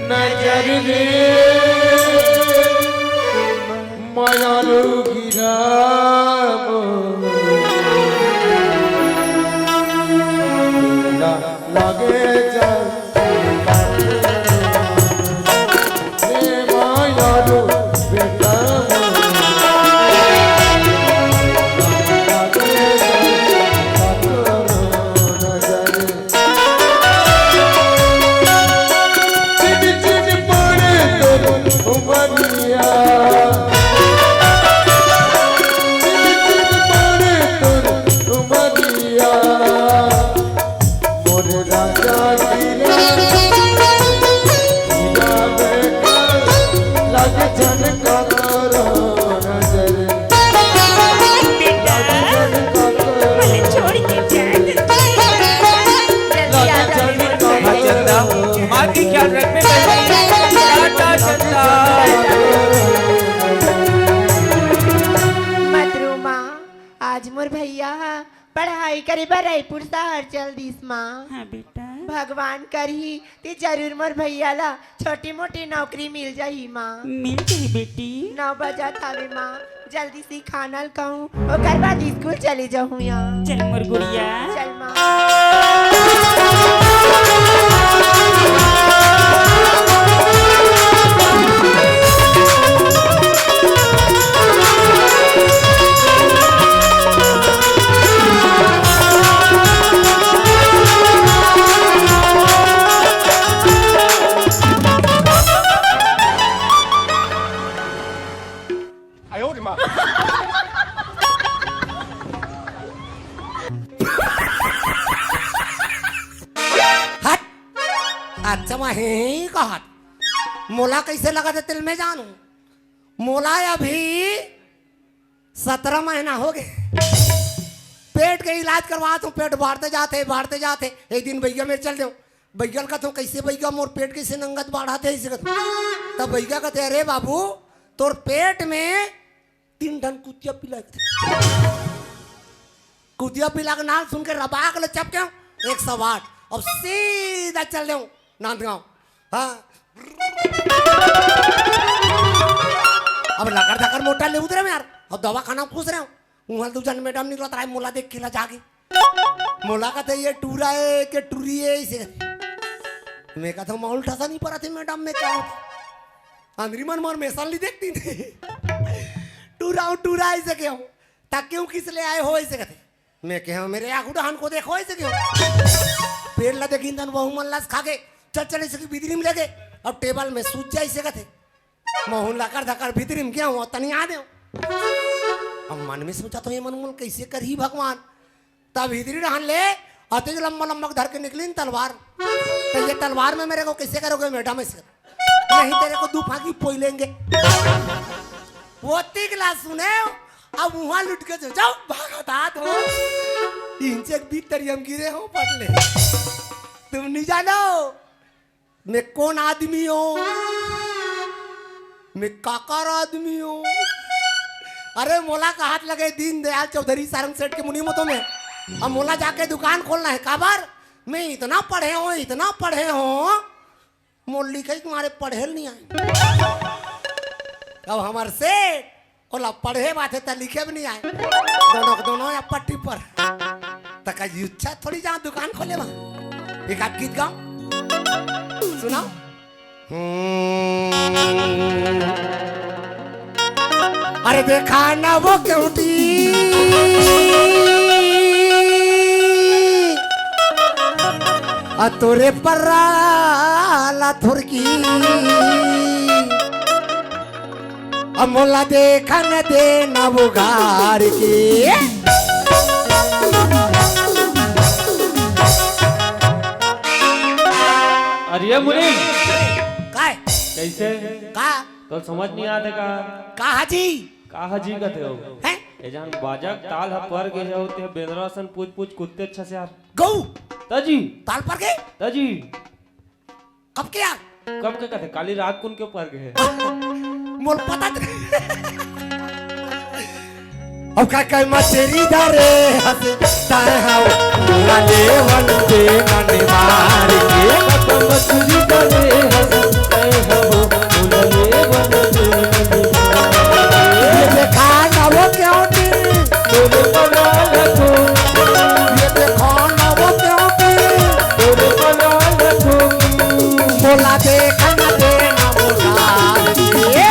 नजर रे मायालू गिराम। लागे चल रे मायालू बेटा। बर रायपुर शहर चल दिस माँ। हाँ बेटा। भगवान करही ते जरूर मोर भैया ला छोटी मोटी नौकरी मिल जाही माँ। मिल जाही बेटी। नौ बजत हवे माँ, जल्दी से खाना ल कहूँ, ओकर बाद स्कूल चली जाहूँ याँ। चल मोर गुड़िया। चल माँ। हट। अच्छा, मैं ही कहत, मोला कैसे लगा थे तिल में जानू, मोला अभी सतरा महीना हो गे। पेट के इलाज करवात हूँ, पेट बाढ़ते जात हे, बाढ़ते जात हे। एक दिन बइगा मेर चल देव, बइगा ल कथों, "कैसे बइगा, मोर पेट कैसे नंगत बाढ़त हे?" ऐसे कथों। तब बइगा कथे, "अरे बाबू, तोर पेट में तीन ठन कुतिया पिला के।" कुतिया पिला के नाम सुन के रबाक ले चपके एक सौ आठ, अब सीधा चल देव नांदगांव। हाँ। अब लकर धकर मोटा ले उतरे में यार, अब दवाखाना में घुस रहे हो, उहाँ दू जन मैडम निकलत रहे, मोला देख के लजा गे। मोला कथे, "ये टूरा हे के टूरी हे?" ऐसे। मैं कथे, "माहौल ठसा नहीं पड़ा थे मैडम, मैं क्या होता?" अंदरी मन मोर मेसन ली देखती थी। "टूरा हूँ, टूरा ऐसे के हूँ।" "ता क्यों, किस ले आए हो?" ऐसे कथे। मैं कहे, "मेरे आगू डहान को देखो," ऐसे के हूँ। पेड़ ला देखिन तन वहू मन लस खा के, "चल चल, ऐसे की भीतरी में ले गे।" अब टेबल में सूत जाए ऐसे कथे। महूँ लकर धकर भीतरी में गया हूँ, तनी आ देव। अब मन में सोचा तो ये मन मन कैसे करही भगवान। तब भीतरी डहान ले, अतिक लंबा लंबा धर के निकली न तलवार। "तो ये तलवार में मेरे को कैसे करोगे मैडम?" ऐसे, "नहीं, तेरे को दू फांकी पोई लेंगे।" वो तिगला सुने, अब उहाँ लुट के जो जाओ, भागत हाथ हो। इंच एक भीतरी हम गिरे हो, पटले। तुम नहीं जानो, मैं कौन आदमी हूँ, मैं काकर आदमी हूँ। अरे, मोला कहात लगे दीनदयाल चौधरी सारंग सेठ के मुनी मतो में। अब मोला जाके दुकान खोलना है, काबर? मैं इतना पढ़े हूँ, इतना पढ़े हूँ, मोर लिखे के मारे पढ़े ल नहीं आए। अब हमर सेठ ओला पढ़े बात है त लिखे भी नहीं आए। दोनों के दोनों या पट्टी पर। त का इच्छा थोड़ी जहाँ दुकान खोले बा। एक आध गीत गाओ। सुनाओ। हम्म। अरे देखा ना वो क्यूटी, आ तोरे पर्रा ला थुरकी, आ मोला देखन दे ना उघार के। अरे मुनीम, काय? कैसे? का? तो समझ नहीं आते का? का हाजी? का हाजी कथे हो? हैं? ए जान बाजा ताल ह पर गे हो, ते बेंदरा सन पूछ पूछ कुत्ते अच्छा से यार। गऊ। तजी। ताल पर गे? तजी। कब के यार? कब के कथे? काली रात कुन के पर गे हे? मोल पता त नहीं। अब का कहे मछरी धरे हस ताए हाव, पूरा लेवन दे नने मार के। मछरी धरे हस ताए हाव, पूरा लेवन दे नने मार के। ये देखा ना वो क्यों नहीं? तोरे पराल को। ये देखा ना वो क्यों नहीं? तोरे पराल को। मोला देखन दे ना मोला। ये।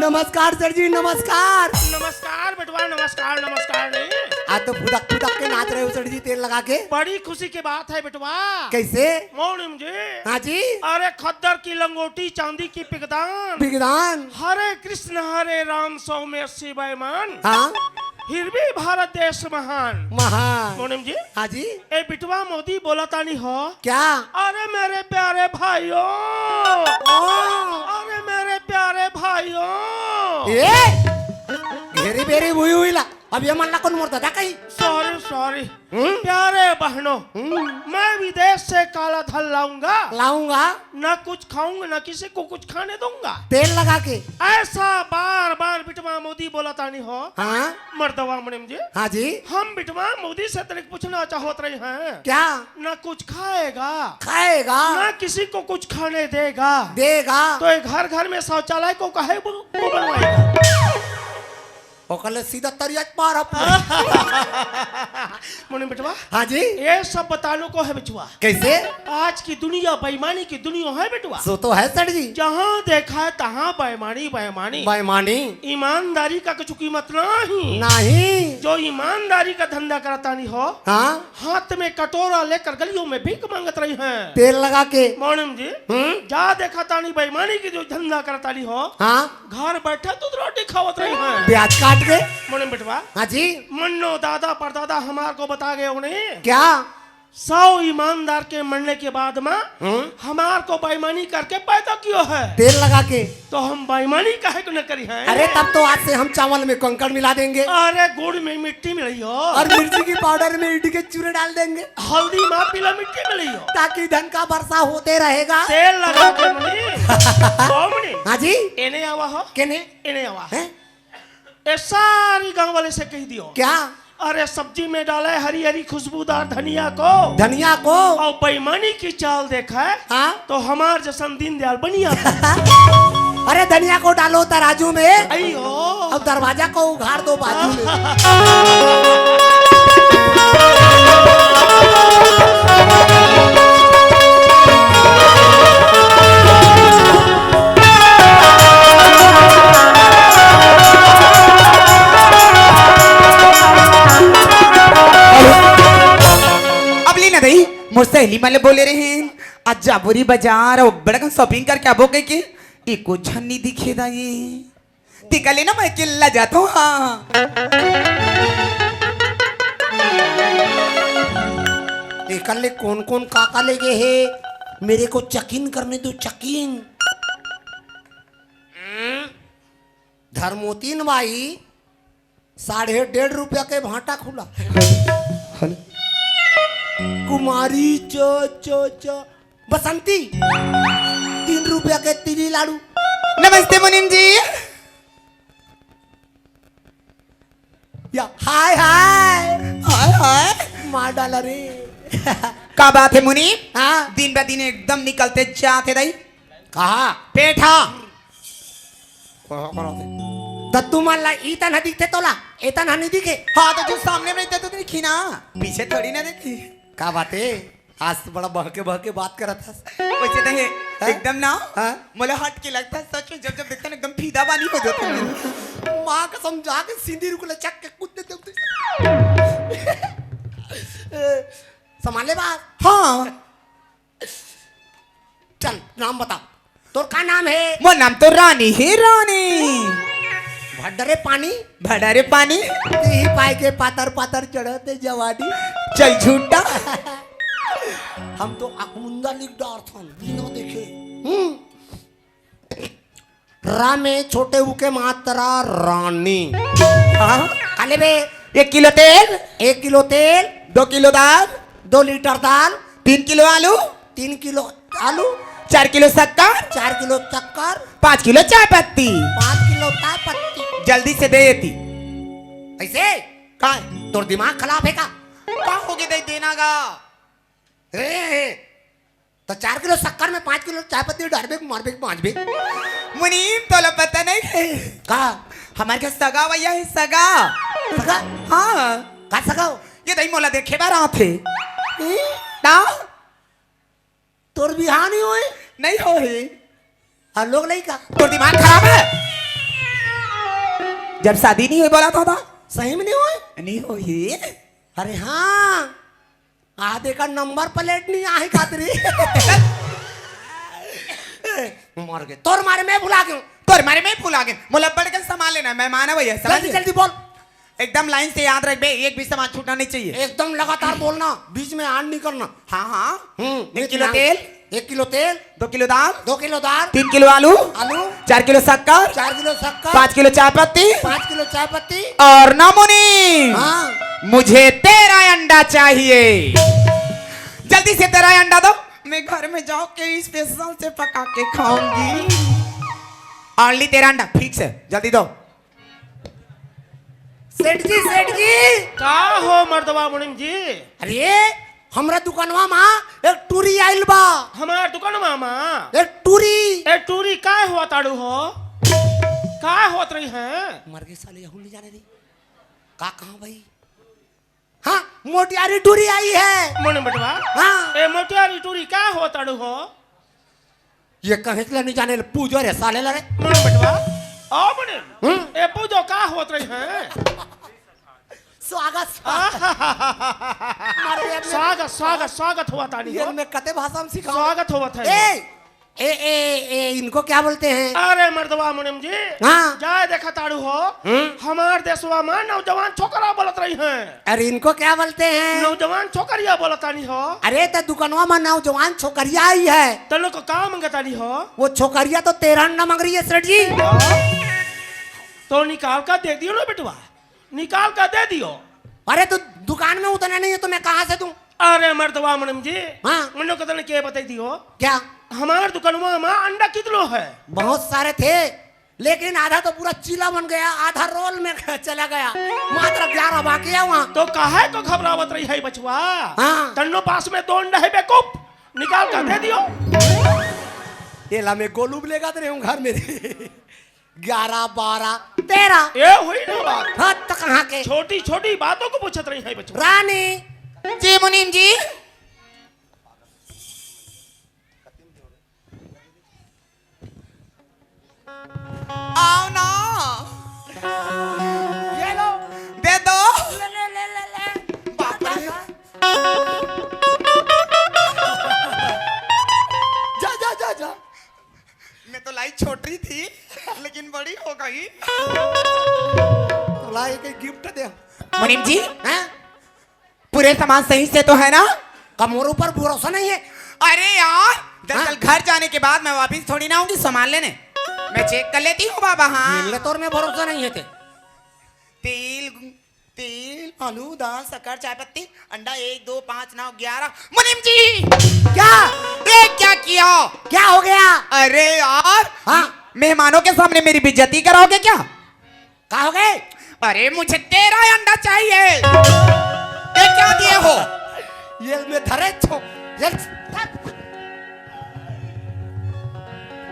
नमस्कार सर जी, नमस्कार। नमस्कार बेटवा, नमस्कार, नमस्कार नहीं। आज तो फुदक फुदक के नाच रहे हो सर जी, तेल लगा के। बड़ी खुशी की बात है बेटवा। कैसे? मोहनिम जी। हाँ जी। अरे खद्दर की लंगोटी, चांदी की पिगदान। पिगदान। हरे कृष्ण हरे राम सौ में अस्सी बेईमान। हाँ। फिर भी भारत देश महान। महान। मोहनिम जी। हाँ जी। ए बिटवा मोदी बोला तानी हो। क्या? अरे मेरे प्यारे भाइयों। ओ। अरे मेरे प्यारे भाइयों। ए! घेरी बेरी हुई हुई ला। अब ये मन ला कौन मोर दादा कही? Sorry, sorry. हम्म? प्यारे बहनों, हम्म। मैं विदेश से काला धन लाऊंगा। लाऊंगा। ना कुछ खाऊंगा, ना किसी को कुछ खाने दूंगा। तेल लगा के। ऐसा बार बार बिटवा मोदी बोला तानी हो। हाँ। मर्दवा मुनीम जी। हाँ जी। हम बिटवा मोदी से तनिक पूछना चाहत रहे हैं। क्या? ना कुछ खाएगा। खाएगा। ना किसी को कुछ खाने देगा। देगा। तो ये घर घर में शौचालय को काहे बो-, को बनवाएगा? ओकर ले सीधा तरिया के मार अपने। मुनीम बिटवा। हाँ जी। ये सब बताने को है बिटवा। कैसे? आज की दुनिया बेईमानी की दुनिया है बिटवा। सो तो है सेठ जी। जहाँ देखा है तहाँ बेईमानी, बेईमानी। बेईमानी। ईमानदारी का कुछ कीमत नहीं। नहीं। जो ईमानदारी का धंधा करता नहीं हो, हाँ। हाथ में कटोरा लेकर गलियों में भीख मांगत रही हैं। तेल लगा के। मुनीम जी, हम्म? जा देखा तानी बेईमानी की जो धंधा करता नहीं हो, हाँ। घर बैठे दूध रोटी खावत रही हैं। प्याज काट के। मुनीम बिटवा। हाँ जी। मन्नो दादा परदादा हमार को बता गए उन्हें। क्या? सौ ईमानदार के मरने के बाद में हम्म? हमार को बेईमानी करके पैदा कियो है। तेल लगा के। तो हम बेईमानी काहे को न करी है? अरे, तब तो आज से हम चावल में कंकड़ मिला देंगे। अरे, गुड़ में मिट्टी मिलाई हो। और मिर्ची की पाउडर में ईंट के चूरे डाल देंगे। हल्दी में पीला मिट्टी मिलाई हो। ताकि धन का वर्षा होते रहेगा। तेल लगा के मुनीम। ओ मुनीम। हाँ जी। एने आवा हो। केने? एने आवा। हैं? ए सारी गांव वाले से कह दियो। क्या? अरे सब्जी में डाला है हरी हरी खुशबूदार धनिया को। धनिया को? और बेईमानी की चाल देखा है हाँ? तो हमार जैसन दीनदयाल बनिया। अरे धनिया को डालो तराजू में। अयो। और दरवाजा को उघाड़ दो बाजू में। अब लीना दई, मोर सहेली मन ले बोले रहे, आज जाबो री बाजार अउ बड़कन shopping करके आबो कहिके, एको झन नी दिखे दाई। तेकर ले ना मैं अकेल्ला जाथों, हाँ। तेकर ले कोन-कोन का-का ले गे हे, मेरे को check-in करने दो, check-in। धर्मोतीन बाई, साढ़े डेढ़ रुपया के भाटा खुला। कुमारी च, च, च, बसंती, तीन रुपया के तिली लाडू। नमस्ते मुनीम जी। या, हाय, हाय। हाय, हाय। मार डाला रे। का बात है मुनीम? हाँ। दिन ब दिन एकदम निकलते जात हे दाई। कहाँ? पेठा। कहाँ, कहाँ थे? त तुमन ला इतन ह दिखथे तोला, एतन ह नी दिखे। हाँ, तो जो सामने में रहते तो देखी ना, पीछे थोड़ी ना देखी। का बात है? आज तो बड़ा बहके बहके बात करत हस। वैसे तो है, हाँ? एकदम ना, हाँ? मोला हट के लगता है, सच में जब जब देखता ना एकदम फीदा बानी हो जाता है। माँ कसम जाके सिंदूर को लचक के कूद देते होते। संभाले बात। हाँ। चल, नाम बता। तोर का नाम है? मोर नाम तो रानी है, रानी। भड्डरे पानी? भड्डरे पानी। तिही पाए के पातर पातर चढ़त हे जवानी। चल झूठा। हम तो अकमुंदा लिख डारथन, बिना देखे। हम्म। रा में छोटे ऊ के मात्रा रानी। हाँ? का लेबे? एक किलो तेल। एक किलो तेल। दो किलो दाल। दो लीटर दाल। तीन किलो आलू। तीन किलो आलू। चार किलो शक्कर। चार किलो शक्कर। पाँच किलो चाय पत्ती। पाँच किलो चाय पत्ती। जल्दी से दे एती। ऐसे? का? तोर दिमाग खराब है का? का हो गे दे देना गा? रे, त चार किलो शक्कर में पाँच किलो चाय पत्ती डारबे, मारबे, बांचबे। मुनीम, तोला पता नहीं है? का? हमारे घर सगा भैया है, सगा। सगा? हाँ। का सगा हो? ये दही मोला देखे बार आथे। ई? ना? तोर बिहाव नहीं होए? नहीं होए। और लोग नहीं का? तोर दिमाग खराब है? जब शादी नहीं होए बोला था, था? सही में नहीं होए? नहीं होए। अरे हाँ। आधे का नंबर प्लेट नहीं आहे खातरी। मर गए। तोर मारे मैं भुला गयो। तोर मारे मैं भुला गयो। मोला बढ़ के सामान लेना है, मेहमान है भैया, समझ जल्दी, गए? जल्दी बोल। एकदम लाइन से याद रखबे, एक भी सामान छूटना नहीं चाहिए। एकदम लगातार बोलना, बीच में आन नहीं करना। हाँ, हाँ। हम्म, एक किलो तेल। एक किलो तेल। दो किलो दाल। दो किलो दाल। तीन किलो आलू। आलू। चार किलो शक्कर। चार किलो शक्कर। पाँच किलो चाय पत्ती। पाँच किलो चाय पत्ती। और ना मुनीम। हाँ। मुझे तेरा अंडा चाहिए। जल्दी से तेरा अंडा दो। मैं घर में जाके स्पेशल से पका के खाऊंगी। ओनली तेरा अंडा फिक्स है, जल्दी दो। सेठ जी, सेठ जी। का हो मर्दवा मुनीम जी? अरे, हमरा दुकानवा मा एक टूरी आइल बा। हमार दुकानवा मा? एक टूरी। ए टूरी, काय होत आड़ू हो? काय होत रही है? मर गए साले, यहू नहीं जाने दी। का कहाँ भाई? हाँ, मोटियारी टूरी आई है। मुनीम बेटवा। हाँ। ए मोटियारी टूरी, काय होत आड़ू हो? ये कहीं से नहीं जाने ले, पूजो रे साले लड़े। मुनीम बेटवा। ओ मुनीम। हम्म? ए पूजो, का होत रही है? स्वागत, स्वागत। मारे, ये में स्वागत, स्वागत, स्वागत हुआ तानी ये हो। में कते भाषा में सिखाओ। स्वागत होवत है। ए, ए, ए, ए, इनको क्या बोलते हैं? अरे मर्दवा मुनीम जी। हाँ। जाए देखा ताड़ू हो। हम्म। हमार देशवा में नौजवान छोकरा बोलत रही हैं। अरे इनको क्या बोलते हैं? नौजवान छोकरिया बोलत तानी हो। अरे तो दुकानवा में नौजवान छोकरिया आई है। तनो को का मंगतानी हो? वो छोकरिया तो तेरा अंडा मांग रही है सेठ जी। तो निकाल कर दे दियो ना बेटवा, निकाल कर दे दियो। अरे तो दुकान में उतना नहीं है तो मैं कहाँ से दूं? अरे मर्दवा मुनीम जी, हाँ। मन्नो को तने के बताई दियो? क्या? हमार दुकानवा में अंडा कितनो है? बहुत सारे थे, लेकिन आधा तो पूरा चीला बन गया, आधा रोल में चला गया, मात्र ग्यारह बाकी है वहाँ। तो काहे को घबरावत रही है बचवा? हाँ। तन्नो पास में दो अंडा है बेवकूफ, निकाल कर दे दियो। ये ला मैं गोलू भी लेगा तो रहे हूँ घर में। ग्यारह, बारह, तेरह। ए हुई ना बात। हाँ, तो कहाँ के? छोटी छोटी बातों को पूछत रही है बचवा। रानी। जी मुनीम जी। आओ ना। ये लो। दे दो। ले, ले, ले, ले, ले। बाप रे। जा, जा, जा, जा। मैं तो लाई छोटी थी, लेकिन बड़ी हो गई। तो लाई के गिफ्ट दे। मुनीम जी, हैं? पूरे सामान सही से तो है ना? का मोर ऊपर भरोसा नहीं है? अरे यार, दरअसल हाँ? घर जाने के बाद मैं वापस थोड़ी ना आऊंगी सामान लेने। मैं चेक कर लेती हूँ बाबा। हाँ। मिलने तोर में भरोसा नहीं है ते। तेल, तेल, आलू, दाल, शक्कर, चाय पत्ती, अंडा, एक, दो, पाँच, नौ, ग्यारह। मुनीम जी, क्या? ये क्या किया? क्या हो गया? अरे यार, हाँ? मेहमानों के सामने मेरी बेइज्जती कराओगे क्या? का हो गए? अरे, मुझे तेरह अंडा चाहिए। ये क्या दिए हो? ये मैं धरे छो, ये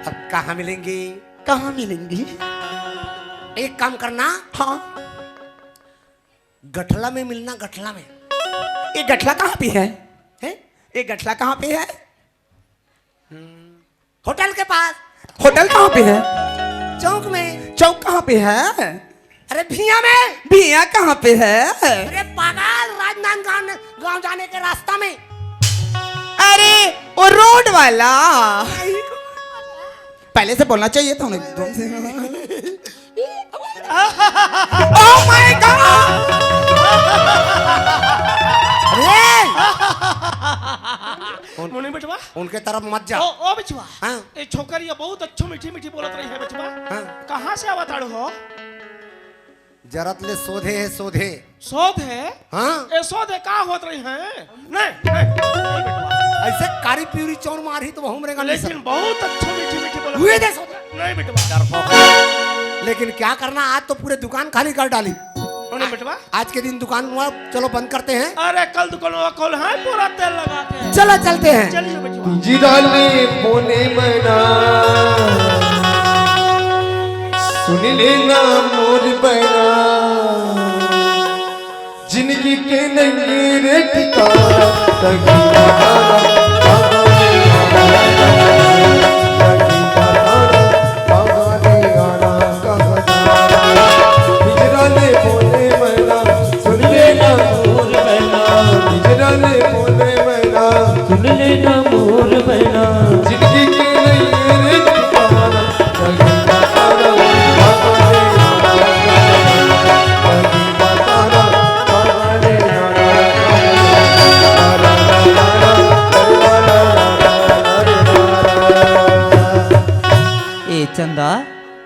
अब कहाँ मिलेंगी? कहाँ मिलेंगी? एक काम करना। हाँ। गठला में मिलना, गठला में। ये गठला कहाँ पे है? हैं? ये गठला कहाँ पे है? होटल के पास। होटल कहाँ पे है? चौक में। चौक कहाँ पे है? अरे भिया में। भिया कहाँ पे है? अरे पागल, राजनांदगांव गांव जाने के रास्ता में। अरे वो रोड वाला। पहले से बोलना चाहिए था उन्हें। Oh my God! अरे! मुनीम बेटवा। उनके तरफ मत जा। ओ, ओ बचवा। हाँ। ए छोकरिया बहुत अच्छो मीठी मीठी बोलत रही है बचवा। हाँ। कहाँ से आवत आड़ू हो? जरत ले सोधे है, सोधे। सोधे? हाँ। ए सोधे का होत रही है? नहीं, नहीं, नहीं बेटवा। ऐसे कारी पीरी चौड़ मारी तो वहू मरेगा नहीं लेकिन सब। बहुत अच्छो मीठी मीठी बोलत हुए रही। दे सोधे। नहीं बेटवा। डरपोक। लेकिन क्या करना, आज तो पूरे दुकान खाली कर डाली। कौन है बेटवा? आज के दिन दुकान हुआ, चलो बंद करते हैं। अरे कल दुकान हुआ, कल है पूरा तेल लगा के। चलो चलते हैं। चलिए बेटवा। जिराले बोले मैना, सुन लेना मोर बैना, जिंदगी के नहीं रे ठिकाना, तकदीर का तारा, तकदीर का तारा, हिजरा ले बोले मैना, सुन लेना मोर बैना। हिजरा ले बोले मैना, सुन लेना मोर बैना। जिंदगी के नहीं रे ठिकाना। ए चंदा,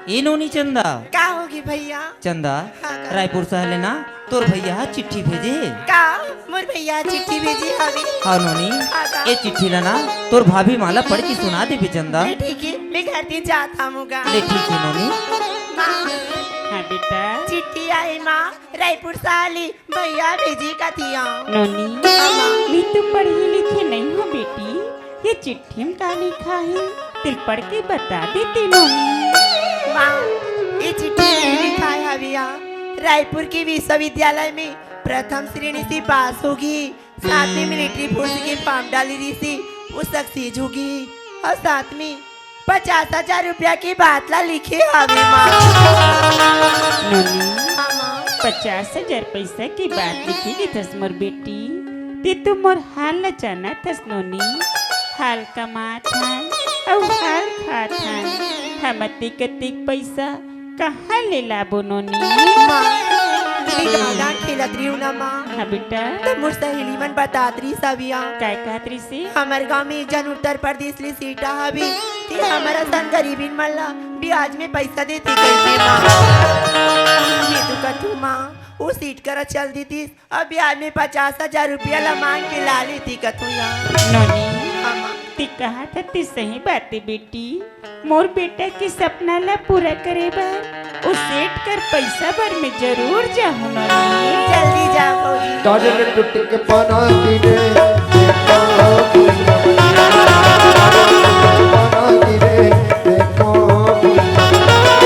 ए नोनी चंदा। का हो? होगी भैया। चंदा, हाँ, का? रायपुर शहर ले ना तोर भैया ह चिट्ठी भेजे हे। का? मोर भैया चिट्ठी भेजे हवे? हाँ नोनी, हाँ, का? ये चिट्ठी ला ना तोर भाभी माला पढ़ के सुना देबे चंदा। ले ठीक हे, मैं घर दिन जात हूँ गा। ले ठीक हे नोनी। माँ। हाँ बेटा। चिट्ठी आई माँ, रायपुर शहर ले भैया भेजे कथिया। नोनी, हाँ, माँ। मैं तो पढ़ी लिखी नहीं हूँ बेटी, ये चिट्ठी में का लिखा हे, तेला पढ़ के बता देते नोनी। माँ, ये चिट्ठी में लिखा हे हविया, रायपुर के विश्वविद्यालय में प्रथम श्रेणी से पास होगे, साथ में मिलिट्री फोर्स के फॉर्म डाले रहिसे, वो सक्सेस होगे, अउ साथ में पचास हजार रुपया के बात ला लिखे हवे माँ। नोनी, हाँ माँ। पचास हजार पैसा के बात लिखे रहिथस मोर बेटी, ते तो मोर हाल ला जानत हस नोनी, हाल कमात हन अउ हाल खात हन, हम अतेक अतेक पैसा कहाँ ले लाबो नोनी? माँ, मैं गाँव डाँड़ खेलत रहिहूँ ना माँ। हाँ बेटा। त मोर सहेली मन बतात रहिस हविया। काय कहत रहिसे? हमर गाँव में एक झन उत्तर प्रदेश ले सेठ हवे, ते हमर असन गरीबिन मन ला ब्याज में पैसा देथे कहिके माँ। मैं तो कथूँ माँ, वो सेठ करा चल देतिस, अब ब्याज में पचास हजार रुपया ला मांग के ला लेती कथूँ यार। नोनी, हाँ माँ। ते कहत हस ते सही बात हे बेटी, मोर बेटा के सपना ला पूरा करे बर ओ सेठ कर पैसा बर में जरूर जाहूँ नोनी। जल्दी जा भौजी। काजल टूट के पाना गिरे, देखो भुइयां। पाना गिरे, देखो भुइयां।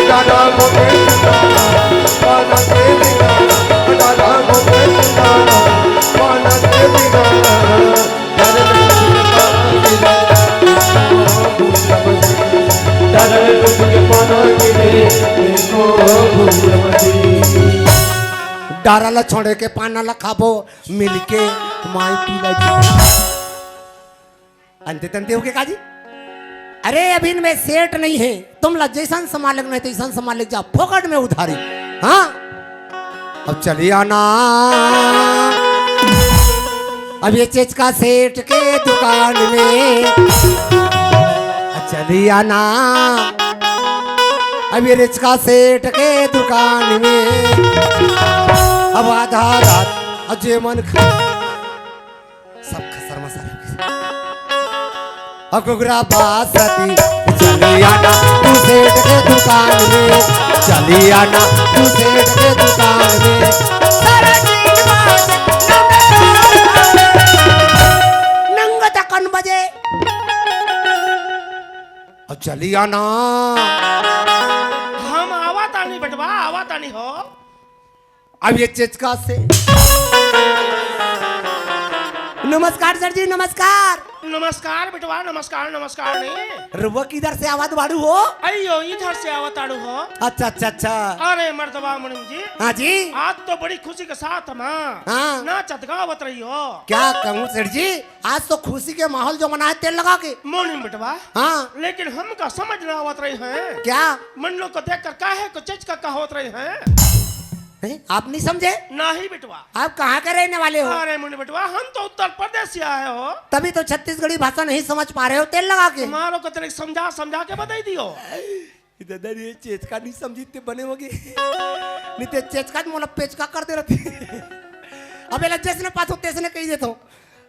दादा को बेटा, पाना के बिना, दादा को बेटा, पाना के बिना। डारा ला छोड़े के पाना ला खाबो मिलके माई पीला जी। अंते तंते होगे काजी। अरे अभी मैं सेठ नहीं है, तुम ला जैसन सामान लेना है तैसन सामान ले जा, फोकट में उधारी। हाँ। अब चली आना। अब ये चेचका सेठ के दुकान में। अब चली आना। अब ये रिचका सेठ के दुकान में। अब आधा रात अजय मन खा सब खसर मसर हो गइस। अ कुगरा बासती, चली आना तू सेठ के दुकान में, चली आना तू सेठ के दुकान में। सारा दिन बात नंग तकन बजे। अ चली आना। हम आवा तानी बेटवा, आवा तानी हो। अब ये चेचका से। नमस्कार सर जी, नमस्कार। नमस्कार बेटवा, नमस्कार, नमस्कार नहीं। रउआ किधर से आवत बाड़ू हो? अयो, इधर से आवत आड़ू हो। अच्छा, अच्छा, अच्छा। अरे मर्दवा मुनीम जी। हाँ जी। आज तो बड़ी खुशी के साथ हम हाँ। नाचत गावत रही हो। क्या कहूँ सेठ जी, आज तो खुशी के माहौल जो मनाए तेल लगा के। मुनीम बेटवा। हाँ। लेकिन हमका समझ ना आवत रही है। क्या? मन लोग को देख कर काहे को चेचका कहावत रही है? हैं? आप नहीं समझे? नहीं बेटवा। आप कहाँ के रहने वाले हो? अरे मुनि बेटवा, हम तो उत्तर प्रदेश से आए हो। तभी तो छत्तीसगढ़ी भाषा नहीं समझ पा रहे हो, तेल लगा के। मारो को तेरे समझा समझा के बताई दियो। इधर ये चेचका नहीं समझी ते बने होगे। नहीं ते चेचका मोला पेचका कर दे रहती। अब एला जैसने पास हो तैसने कही देता हूँ।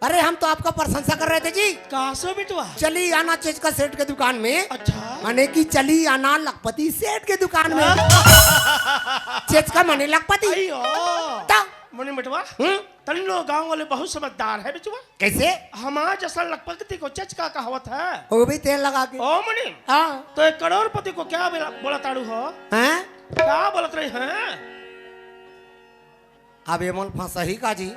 अरे हम तो आपका प्रशंसा कर रहे थे जी। कहाँ से बेटवा? चली आना चेचका सेठ के दुकान में। अच्छा। माने कि चली आना लखपति सेठ के दुकान में। चेचका माने लखपति। अयो। ता। मुनि बेटवा। हम्म? तन्नो गांव वाले बहुत समझदार है बेटवा। कैसे? हमार जैसा लखपति को चेचका कहावत है। वो भी तेल लगा के। ओ मुनि। हाँ। तो एक करोड़पति को क्या बोला, बोला ताड़ू हो? हैं? क्या बोलत रहे हैं? अब ये मन फंसही का जी।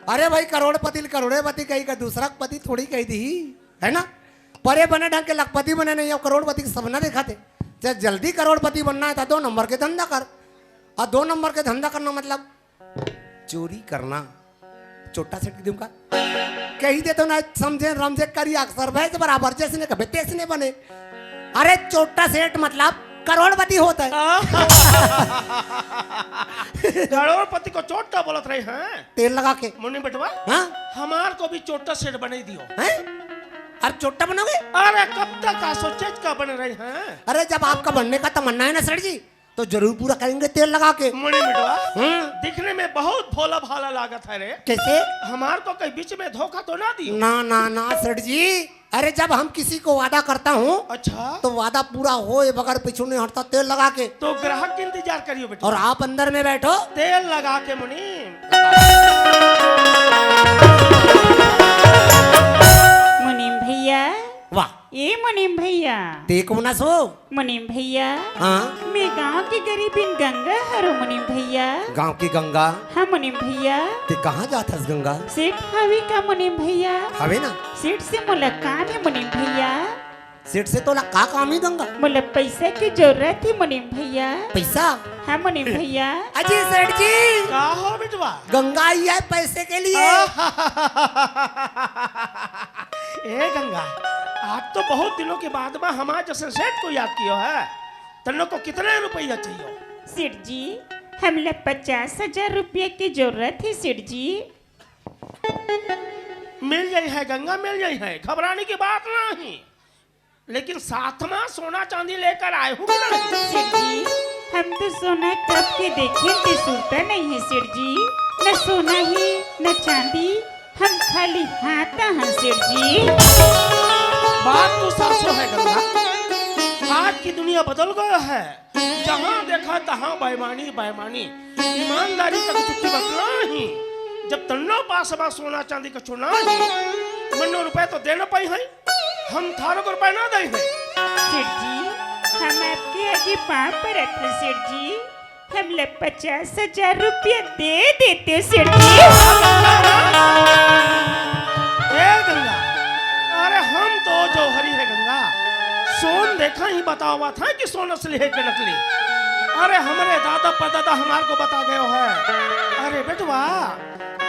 अरे भाई, करोड़पति ल करोड़ेपति कही का, दूसरा पति थोड़ी कही दी, है ना? परे बने ढंग के लखपति बने नहीं, अब करोड़पति के सपना देखा थे। जब जल्दी करोड़पति बनना है तो दो नंबर के धंधा कर। और दो नंबर के धंधा करना मतलब चोरी करना। चोट्टा सेठ के दुकान। कही दे तो ना समझे, रमजे करी अक्सर भैंस बराबर, जैसने कबे तैसने बने। अरे चोट्टा सेठ मतलब करोड़पति होता है। करोड़पति को चोट्टा बोलत रहे हैं। तेल लगा के। मुन्नी बेटवा, हाँ? हमार को भी चोट्टा सेठ बने दियो। हैं? अब चोट्टा बनोगे? अरे कब तक आसो चेचका बने रहे हैं? अरे जब आपका बनने का तमन्ना है ना सेठ जी, तो जरूर पूरा करेंगे तेल लगा के। मुनि मिटवा, हम्म। दिखने में बहुत भोला भाला लागत है रे। कैसे? हमार को कहीं बीच में धोखा तो ना दियो? ना, ना, ना, सेठ जी। अरे, जब हम किसी को वादा करता हूँ, अच्छा। तो वादा पूरा होए बगैर पीछू नहीं हटता, तेल लगा के। तो ग्राहक के इंतजार करियो बेटा। और आप अंदर में बैठो। तेल लगा के मुनीम। मुनीम भैया। वाह। ए मुनीम भैया। ते कोन अस ओ? मुनीम भैया। हाँ। मैं गांव के गरीबिन गंगा हरो मुनीम भैया। गांव की गंगा? हाँ मुनीम भैया। ते कहाँ जात हस गंगा? सेठ हवे का मुनीम भैया? हवे ना? सेठ से मोला काम हे मुनीम भैया। सेठ से तोला का काम हे गंगा? मोला पैसा के जरूरत हे मुनीम भैया। पैसा? हाँ मुनीम भैया। अजी सेठ जी। का हो बिटवा? गंगा आई है पैसे के लिए। ए गंगा, आज तो बहुत दिनों के बाद में हमारे जैसे सेठ को याद कियो है। तन्नो को कितने रुपया चाहिए? सेठ जी, हमला पचास हजार रुपया की जरूरत हे सेठ जी। मिल जाई है गंगा, मिल जाई है, घबराने की बात नहीं। लेकिन साथ में सोना चांदी लेकर आए हूँ कि नहीं? सेठ जी, हम तो सोना कब के देखे थे, सुरता नहीं है सेठ जी। न सोना ही न चांदी, हम खाली हाथ हैं सेठ जी। बात तो सासो है गंगा, आज की दुनिया बदल गया है। जहाँ देखा तहाँ बेईमानी, बेईमानी। ईमानदारी का कुछ कीमत नहीं। जब तन्नो पास बा सोना चांदी कछु नहीं, मन्नो रुपए तो देना पाई है, हम थारो को रुपए ना दे हैं। सेठ जी, हम आपके आगे पाँव परत हैं सेठ जी, हमला पचास हजार रुपया दे देते सेठ जी। ए गंगा, अरे हम तो जौहरी है गंगा, सोन देखा ही बतावा था कि सोन असली है कि नकली। अरे हमरे दादा परदादा हमार को बता गयो है। अरे बेटवा,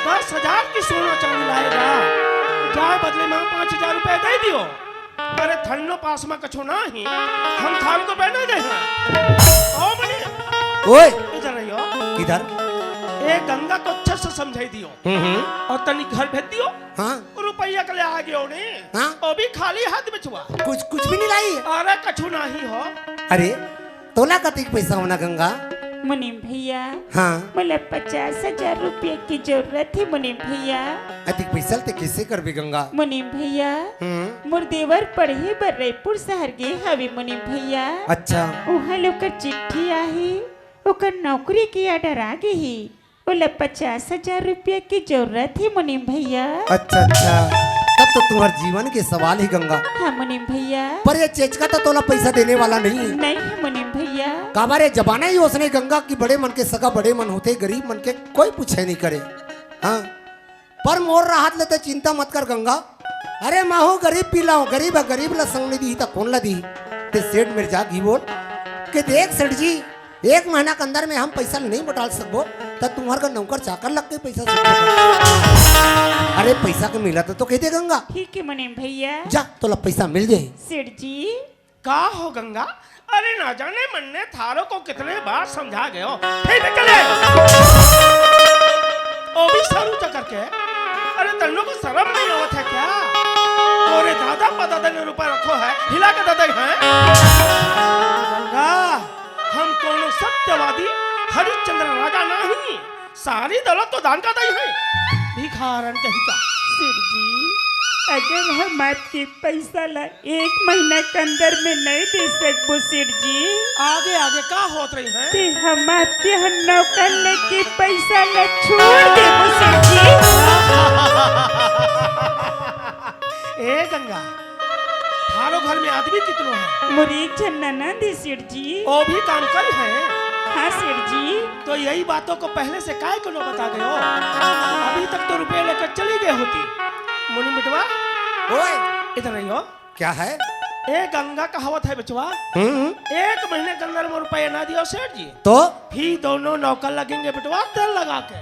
दस हजार की सोना चांदी लाएगा, जाए बदले में पाँच हजार रुपए दे दियो। अरे थन्नो पास में कछु ना ही, हम थान को बहने दे हैं। ओ मनी, ओए, इधर रहियो। किधर? ए गंगा को अच्छे से समझाई दियो। हम्म, हम्म। और तनी घर भेज दियो। हाँ। रुपया के ले आ गयो ने। हाँ। वो भी खाली हाथ बिचवा। कुछ, कुछ भी नहीं लाई। अरे कछु नहीं हो। अरे, तोला कतिक पैसा होना गंगा? मुनीम भैया। हाँ। मोला पचास हजार रुपया की जरूरत हे मुनीम भैया। अतिक पैसा ते कैसे करबे गंगा? मुनीम भैया। हम्म। मोर देवर पढ़े बर रायपुर शहर गे हवे मुनीम भैया। अच्छा। उहाँ ले ओकर चिट्ठी आही, ओकर नौकरी के order आ गे ही। ओला पचास हजार रुपया की जरूरत हे मुनीम भैया। अच्छा, अच्छा, तब तो तुम्हार जीवन के सवाल ही गंगा। हाँ मुनीम भैया। पर ये चेचका तो तोला पैसा देने वाला नहीं है। नहीं है मुनीम भैया। काबर ये जमाना ही ओसने गंगा कि बड़े मन के सगा बड़े मन होथे, गरीब मन के कोई पूछे नहीं करे। हाँ, पर मोर राहत ले ते चिंता मत कर गंगा। अरे महूँ गरीब पीला हूँ, गरीब है, गरीब ला संग नहीं दी त कोन ला दी? ते सेठ मेर जा घी बोल के देख सेठ जी, एक महीना के अंदर में हम पैसा नहीं पटाल सकबो, त तुम्हार का नौकर चाकर लग के पैसा सुखो। अरे पैसा के मिला तो, तो कह दे गंगा। ठीक है मुनीम भैया। जा, तोला पैसा मिल जाए। सेठ जी। का हो गंगा? अरे ना जाने मन ने थारो को कितने बार समझा गयो, फिर भी चले। ओ भी सारू चकर के, अरे तन्नो को शर्म नहीं आवत है क्या? तोरे दादा पदादा ने रुपया रखो है, हिला के दे दे है। गंगा, हम कोनो सत्यवादी हरिश्चंद्र राजा नहीं, सारी दौलत तो दान का दई है, भिखारन कही का। सेठ जी, अगर हम आपके पैसा ला एक महीना के अंदर में नहीं दे सकबो सेठ जी। आगे आगे का होत रही है? ते हम आपके हर नौकर लेके पैसा ला छोड़ देबो सेठ जी। ए गंगा, थारो घर में आदमी कितनो है? मोर एक झन ननद है सेठ जी। ओ भी काम करी है? हाँ सेठ जी। तो यही बातों को पहले से काय को न बता गयो? अभी तक तो रुपये लेकर चली गई होती। मुनि मिटवा, ओए। इधर रहियो। क्या है? ए गंगा कहावत है बचवा। हम्म। एक महीने के अंदर में रुपये ना दियो सेठ जी। तो? फिर दोनों नौकर लगेंगे बेटवा तेल लगा के।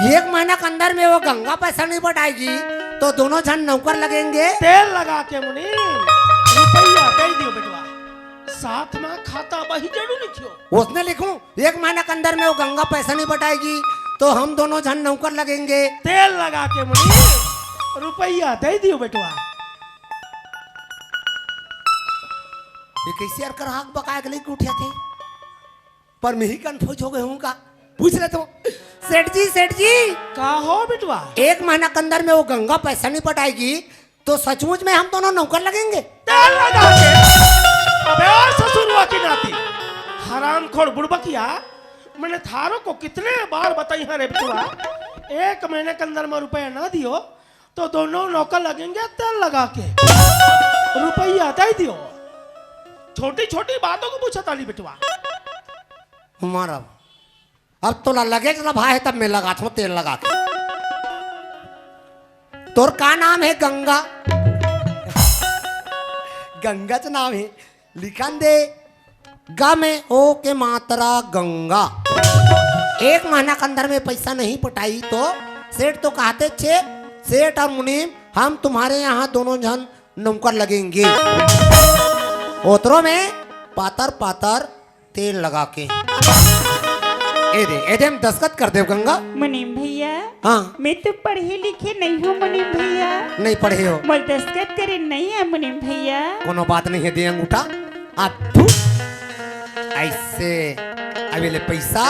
एक महीना के अंदर में वो गंगा पैसा नहीं पटाएगी तो दोनों झन नौकर लगेंगे। तेल लगा के मुनि रुपया दे दियो बेटवा। साथ में खाता बही जरूर लिखियो। ओसने लिखूं, एक महीना के अंदर में वो गंगा पैसा नहीं पटाएगी तो हम दोनों झन नौकर लगेंगे। तेल लगा के मुनि रुपया दे दियो बेटवा। ये कइसे यार ग्राहक बकाया के लेके उठे थे? पर मैं ही कन्फ्यूज हो गए हूँ का। पूछ ले तो। सेठ जी, सेठ जी। का हो बिटवा? एक महीना के अंदर में वो गंगा पैसा नहीं पटाएगी, तो सचमुच में हम दोनों नौकर लगेंगे? तेल लगा के। अबे ओ ससुरुआ की नाती, हरामखोर बुड़बकिया, मैंने थारों को कितने बार बताई है रे बिटवा, एक महीने के अंदर में रुपया ना दियो तो दोनों नौकर लगेंगे तेल लगा के। रुपया दे दियो, छोटी छोटी बातों को पूछा ताली बिटवा। मारा अब तोला लगे च लभाए हे, तब मैं लगात हूँ तेल लगा के। तोर का नाम हे? गंगा। गंगा च नाम हे, लिखन दे। ग में ओ के मात्रा गंगा। एक महीना के अंदर में पैसा नहीं पटाई तो सेठ तो कहते छे, सेठ और मुनीम, हम तुम्हारे यहाँ दोनों झन नौकर लगेंगे। ओतरो में पातर पातर तेल लगा के। ए दे, ए दे, हम दस्तखत कर देव गंगा। मुनीम भैया। हाँ। मैं तो पढ़े लिखे नहीं हूँ मुनीम भैया। नहीं पढ़े हो? मोर दस्तखत करे नहीं है मुनीम भैया। कोनो बात नहीं है, दे अंगूठा। आ तू ऐसे अबे ले पैसा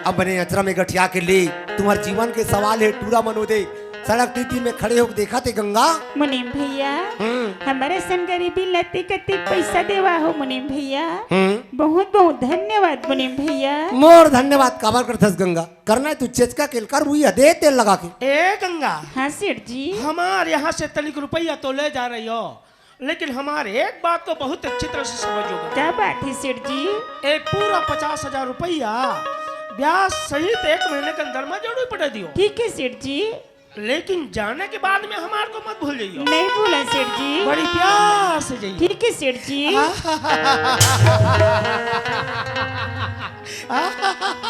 अपने अचरा में गठिया के ले। तुम्हार जीवन के सवाल है टूरा मनोदय। सड़क तीती में खड़े होके देखा थे गंगा। मुनीम भैया, हम्म। हमारे सन गरीबी लती कती पैसा देवा हो मुनीम भैया। हम्म। बहुत बहुत धन्यवाद मुनीम भैया। मोर धन्यवाद काबर करथस गंगा? करना है तू चेचका केल कर, वही दे तेल लगा के। ए गंगा। हाँ सेठ जी। हमारे यहाँ से तनिक रुपया तो ले जा रही हो, लेकिन हमारे एक बात को बहुत अच्छी तरह से समझो। क्या बात है सेठ जी? ए पूरा पचास हजार रुपया ब्याज सहित एक महीने के अंदर में जरूर पटा दियो। ठीक है सेठ जी। लेकिन जाने के बाद में हमार को मत भूल जाइयो। नहीं भूला सेठ जी। बड़ी प्यार से जाइयो। ठीक है सेठ जी।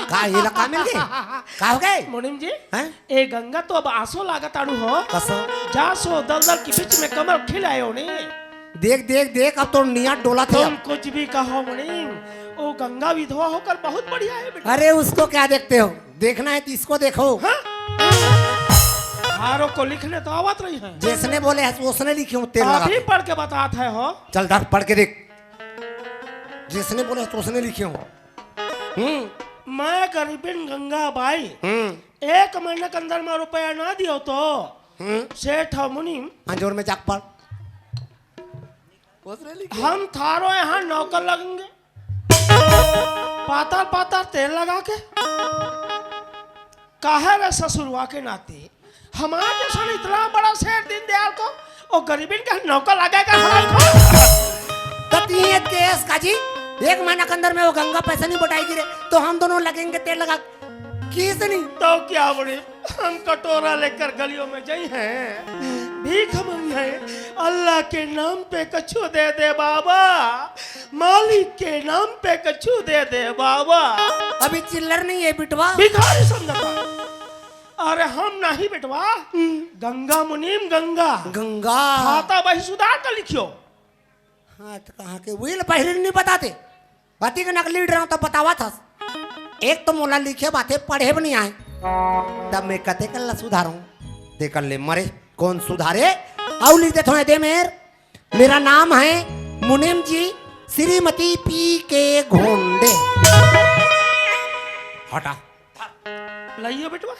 का ये ला का मिल गए? का हो गए? मुनीम जी, हैं? ए गंगा तो अब आसो लागत आड़ू हो। कसो? जा सो दलदल के बीच में कमल खिलायो ने। देख, देख, देख, अब तो निया डोला थे तुम अब। कुछ भी कहो मुनीम, वो गंगा विधवा होकर बहुत बढ़िया है बेटा। अरे उसको क्या देखते हो, देखना है तो इसको देखो। हाँ? हारो को लिखने तो आवत रही है। जिसने बोले है, उसने लिखे हूँ, तेल लगा अभी के। पढ़ के बतात है हो। चल धर, पढ़ के देख, जिसने बोले है, उसने लिखे हूँ। हम्म। मैं गरीबिन गंगा बाई, हम्म। एक महीने के अंदर में रुपया ना दियो तो हम्म। सेठ मुनीम। अंजोर में जाके पढ़। हम थारो यहाँ नौकर लगेंगे, पातर पातर तेल लगा के। काहे रे ससुरवा के नाती, हमार जैसन इतना बड़ा सेठ दीनदयाल को, वो गरीबिन के नौकर लगेगा हराम को? तब ये केस काजी, एक महीना के अंदर में वो गंगा पैसा नहीं पटाएगी रे, तो हम दोनों लगेंगे तेल लगा। किस नहीं? तो क्या बड़ी, हम कटोरा लेकर गलियों में जाई हैं, भीख मांगी हैं, अल्लाह के नाम पे कछु दे दे बाबा, मालिक के नाम पे कछु दे दे बाबा। अभी चिल्लर नहीं है बिटवा। भिखारी समझता। अरे हम नहीं बेटवा, हम्म। गंगा मुनीम गंगा। गंगा। खाता बही सुधार कर लिखियो। हाँ, तो कहाँ के? वही ल पहिली नहीं बताते। अति के नकली डराव तो बतावा था। एक तो मोला लिखे बाते पढ़े भी नहीं आए। तब मैं कते कर ला सुधारूं? दे कर ले मरे, कौन सुधारे? आउ लिख देथों, दे मेर। मेरा नाम है मुनीम जी, श्रीमती पी के घोंडे। हटा। लइयो बेटवा।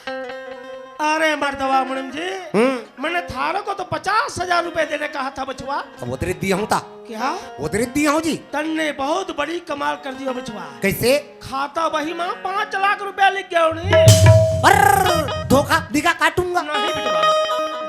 अरे मर्दवा मुनीम जी, हम्म। मैंने थारो को तो पचास हजार रुपए देने कहा था बचवा। अब उतरे दिया हूँ ता। क्या? उतरे दिया हूँ जी। तन्ने बहुत बड़ी कमाल कर दियो बचवा। कैसे? खाता बही में पाँच लाख रुपया लिख गया उन्हें। पर धोखा दिखा काटूंगा। नहीं बेटवा,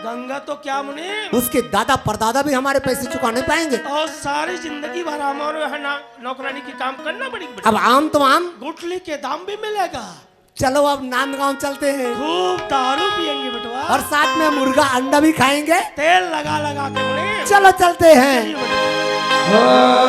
गंगा तो क्या मुनीम, उसके दादा परदादा भी हमारे पैसे चुका नहीं पाएंगे। और सारी जिंदगी भर हमारे यहाँ ना, नौकरानी की काम करना पड़ेगी बेटा। अब आम तो आम। गुठली के दाम भी मिलेगा। चलो अब नांदगांव चलते हैं। खूब दारू पियेंगे बेटवा। और साथ में मुर्गा अंडा भी खाएंगे। तेल लगा लगा के बड़े। चलो चलते हैं। चलिए बेटवा।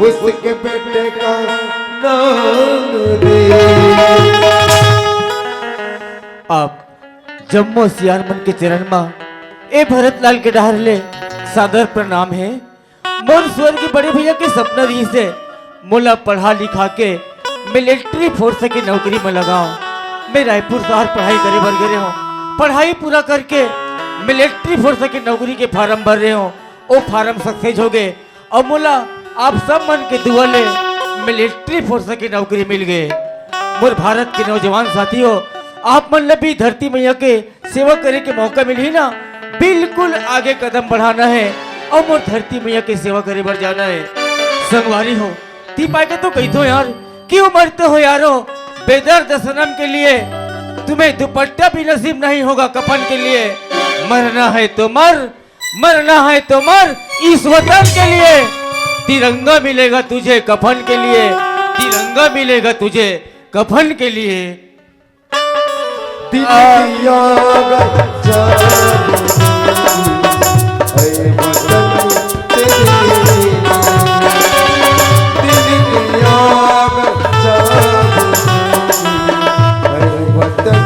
उसके बेटे का नाम दे। आप जम्मो सियान मन के चरण मा ए भरत लाल के डहर ले सादर प्रणाम हे। मोर स्वर्गीय बड़े भैया के सपना रहिसे मोला पढ़ा लिखा के मिलिट्री फोर्स के नौकरी में लगाओ। मैं रायपुर शहर पढ़ाई करे बर गे रेहेंव। पढ़ाई पूरा करके मिलिट्री फोर्स के नौकरी के फार्म भर रेहेंव। ओ फार्म सक्सेस हो गे। अउ मोला आप सब मन के दुआ ले मिलिट्री फोर्स के नौकरी मिल गे। मोर भारत के नौजवान साथी हो, आप मन ल भी धरती मैया के सेवा करे के मौका मिलही ना, बिल्कुल आगे कदम बढ़ाना हे अउ मोर धरती मैया के सेवा करे बर जाना हे। संगवारी हो, ती पाय के तो कहिथो यार, क्यों मरते हो यारो बेदर्द सनम के लिए, तुम्हें दुपट्टा भी नसीब नहीं होगा कफन के लिए। मरना है तो मर, मरना है तो मर इस वतन के लिए। तिरंगा मिलेगा तुझे कफन के लिए, तिरंगा मिलेगा तुझे कफन के लिए। दिल दिया अगर जान, ऐ वतन तेरे लिए। दिल दिया अगर जान, ऐ वतन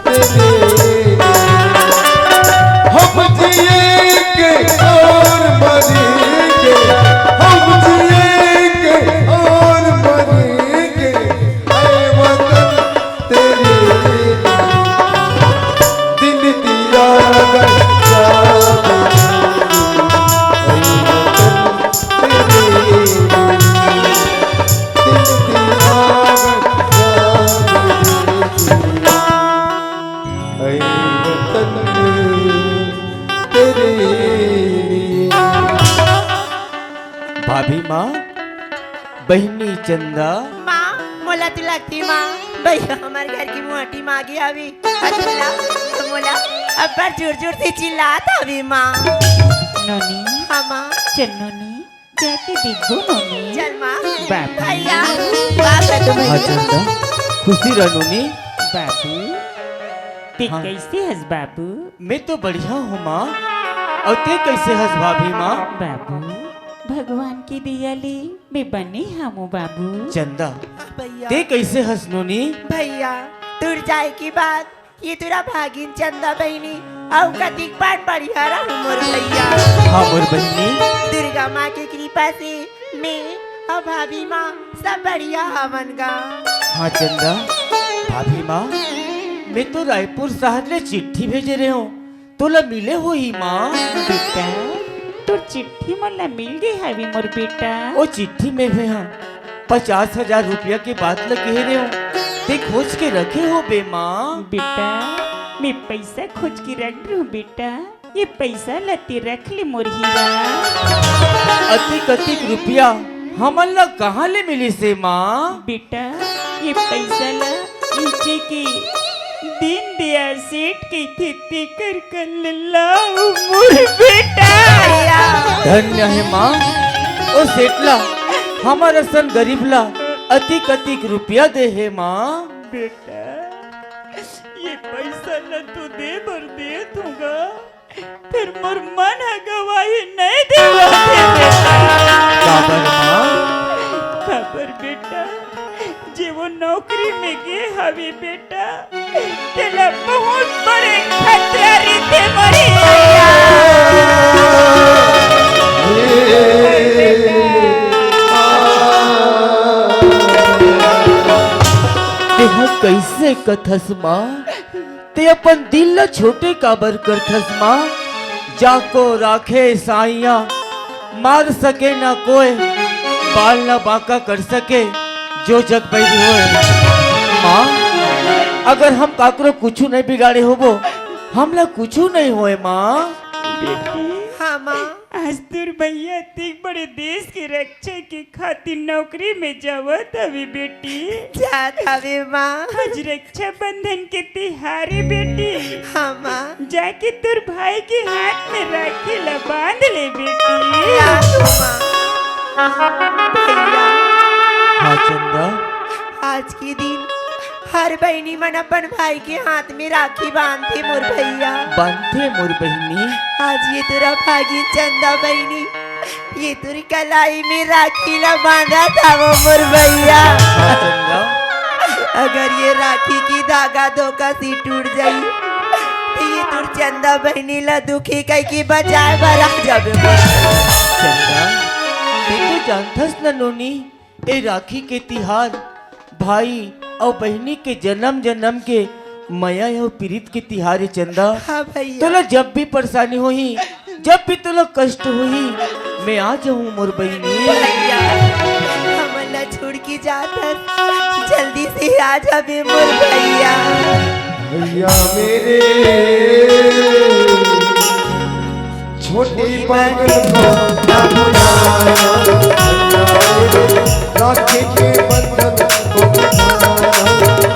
तेरे लिए। हम जिएंगे और मरेंगे, हम जिएंगे और मरेंगे, ऐ वतन तेरे लिए। दिल दिया अगर जान, ऐ वतन तेरे लिए। दिल दिया अगर जान, ऐ वतन तेरे लिए। भाभी माँ, बहिनी चंदा। माँ, मोला तो लगथे माँ, भैया हमर घर के मुहाटी माँ गे हवे। अतुला, मोला अब्बड़ जोर जोर से चिल्लात हवे माँ। नोनी। हाँ माँ। चल नोनी, जाके देखबो नोनी। चल माँ। बाबू। भैया, बाप है तो हाँ भैया। चंदा, खुशी रह नोनी। बाबू, ते हाँ। कैसे हस बाबू? मैं तो बढ़िया हूँ माँ, अउ ते कैसे हस भाभी माँ? बाबू, भगवान के दया ले मैं बने हवं बाबू। चंदा, भैया। ते कैसे हस नोनी? भैया, तोर जाए के बाद ये तोर भागिन चंदा बहिनी अउ कतिक बार बढ़िया रहू मोर भैया। हाँ मोर बहिनी। दुर्गा माँ के कृपा से मैं अउ भाभी माँ सब बढ़िया हवन गा। हाँ चंदा, भाभी माँ, मैं तो रायपुर शहर ले चिट्ठी भेजे रेहेंव, तोला मिले होही माँ। बेटा, तोर चिट्ठी मोला मिल गे हवे मोर बेटा। ओ चिट्ठी में मैं ह पचास हजार रुपया के बात ल कहे रेहेंव, ते खोज के रखे होबे माँ। बेटा, मैं पैसा खोज के रख रेहेंव बेटा, ये पैसा ल ते रख ले मोर हीरा। अतिक अतिक रुपया हमन ल कहाँ ले मिलिस हे माँ? बेटा, ये पैसा ल इही के दीनदयाल सेठ कहिथे तेकर कर ले लाव मोर बेटा। धन्य हे माँ, ओ सेठ ला हमर असन गरीब ला अतिक अतिक रुपया दे हे माँ। बेटा, ये पैसा ल तो दे बर देत हों गा, फेर मोर मन ह गवाही नइ देवत हे बेटा। काबर माँ? काबर बेटा, जे वो नौकरी में गे हवे बेटा, तेला बहुत बड़े खतरा रहिथे मोर भैया। तेहा कइसे कथस माँ? ते अपन दिल ल छोटे काबर करथस माँ? जाको राखे साइयाँ, मार सके ना कोई, बाल ना बांका कर सके जो जग बैरी होय। माँ, अगर हम काकरो कुछु नहीं बिगाड़े होबो, हमला कुछु नहीं होय माँ। बेटी। हाँ माँ। आज तोर भैया अतिक बड़े देश के रक्षा के खातिर नौकरी में जावत हवे बेटी। जात हवे माँ। आज रक्षाबंधन के तिहार हे बेटी। हाँ माँ। जाके तोर भाई के हाथ में राखी ला बांध ले बेटी। जात हूँ माँ। भैया। हाँ चंदा। आज के दिन हर बहिनी मन अपन भाई के हाथ में राखी बांधथे मोर भैया। बांधथे मोर बहिनी। आज ये तोर भागिन चंदा बहिनी ये तुरी कलाई में राखी ला बांधत हवो मोर भैया। हाँ चंदा। अगर ये राखी की धागा धोखा से टूट जाई, तो ये तुर चंदा बहिनी ला दुखी कई के बचाए बर आ जाबे मोर। चंदा, तैं तो जानथस न नोनी, ए राखी के तिहार भाई अउ बहिनी के जनम जनम के मया अउ प्रीत के तिहार ए चंदा। हाँ भैया। तोला जब भी परेशानी होही, जब भी तोला कष्ट होही, मैं आ जाहूँ मोर बहिनी। भैया, हमन ला छोड़ के जात हस, जल्दी से आ जाबे मोर भैया। भैया मेरे, छोटी बहन को ना भुलाना, भैया मेरे, राखी के बंधन को निभाना,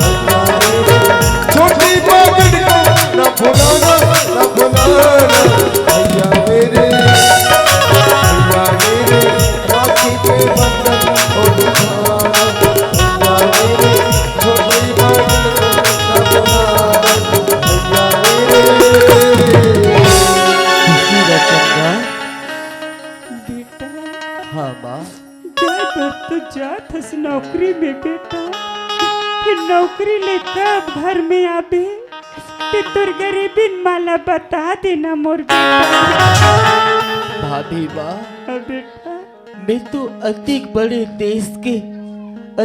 भैया मेरे, छोटी बहन को ना भुलाना, ना भुलाना, भैया मेरे, भैया मेरे, राखी के बंधन को निभाना, भैया मेरे, छोटी बहन को ना भुलाना, भैया मेरे। खुशी रचंदा। बेटा। हाँ माँ। जाए बर तो जात हस नौकरी में बेटा, फिर नौकरी ले कब घर में आबे, ते तोर गरीबिन माँ ला बता देना मोर बेटा। भाभी माँ, हाँ बेटा। मैं तो अतिक बड़े देश के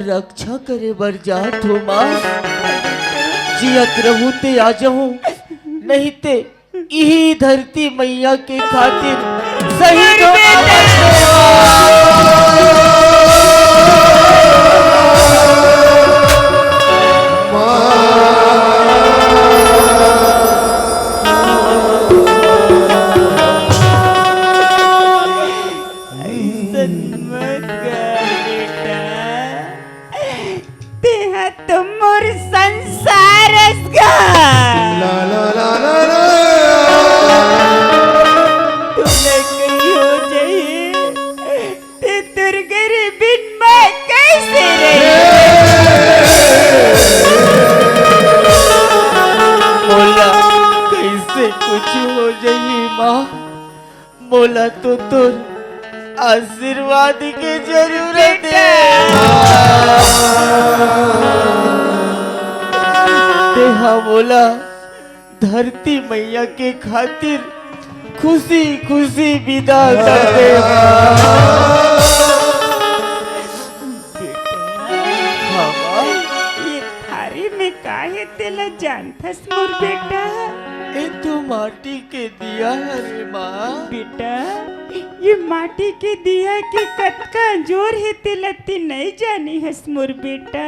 रक्षा करे बर जात हूँ माँ। जियत रहूँ ते आ जाहूँ, नहीं ते इही धरती मैया के खातिर शहीद होना पड़ेगा। अइसन मत कर बेटा। तेहा तो मोर संसार अस गा। ला, ला, ला, ला, ला। तोला कहीं हो जाही, ते तोर गरीबिन माँ कइसे रही? मोला कइसे कुछ हो जाही माँ? मोला तो तोर आशीर्वाद के जरूरत हे। तेहा मोला धरती मैया के खातिर खुशी खुशी विदा कर दे। हाँ माँ। ये थारी में का हे तेला जानथस मोर बेटा? ए तो माटी के दिया हरे माँ। बेटा, ये माटी के दिया के कतका अंजोर हे तेला ते नइ जाने हस मोर बेटा।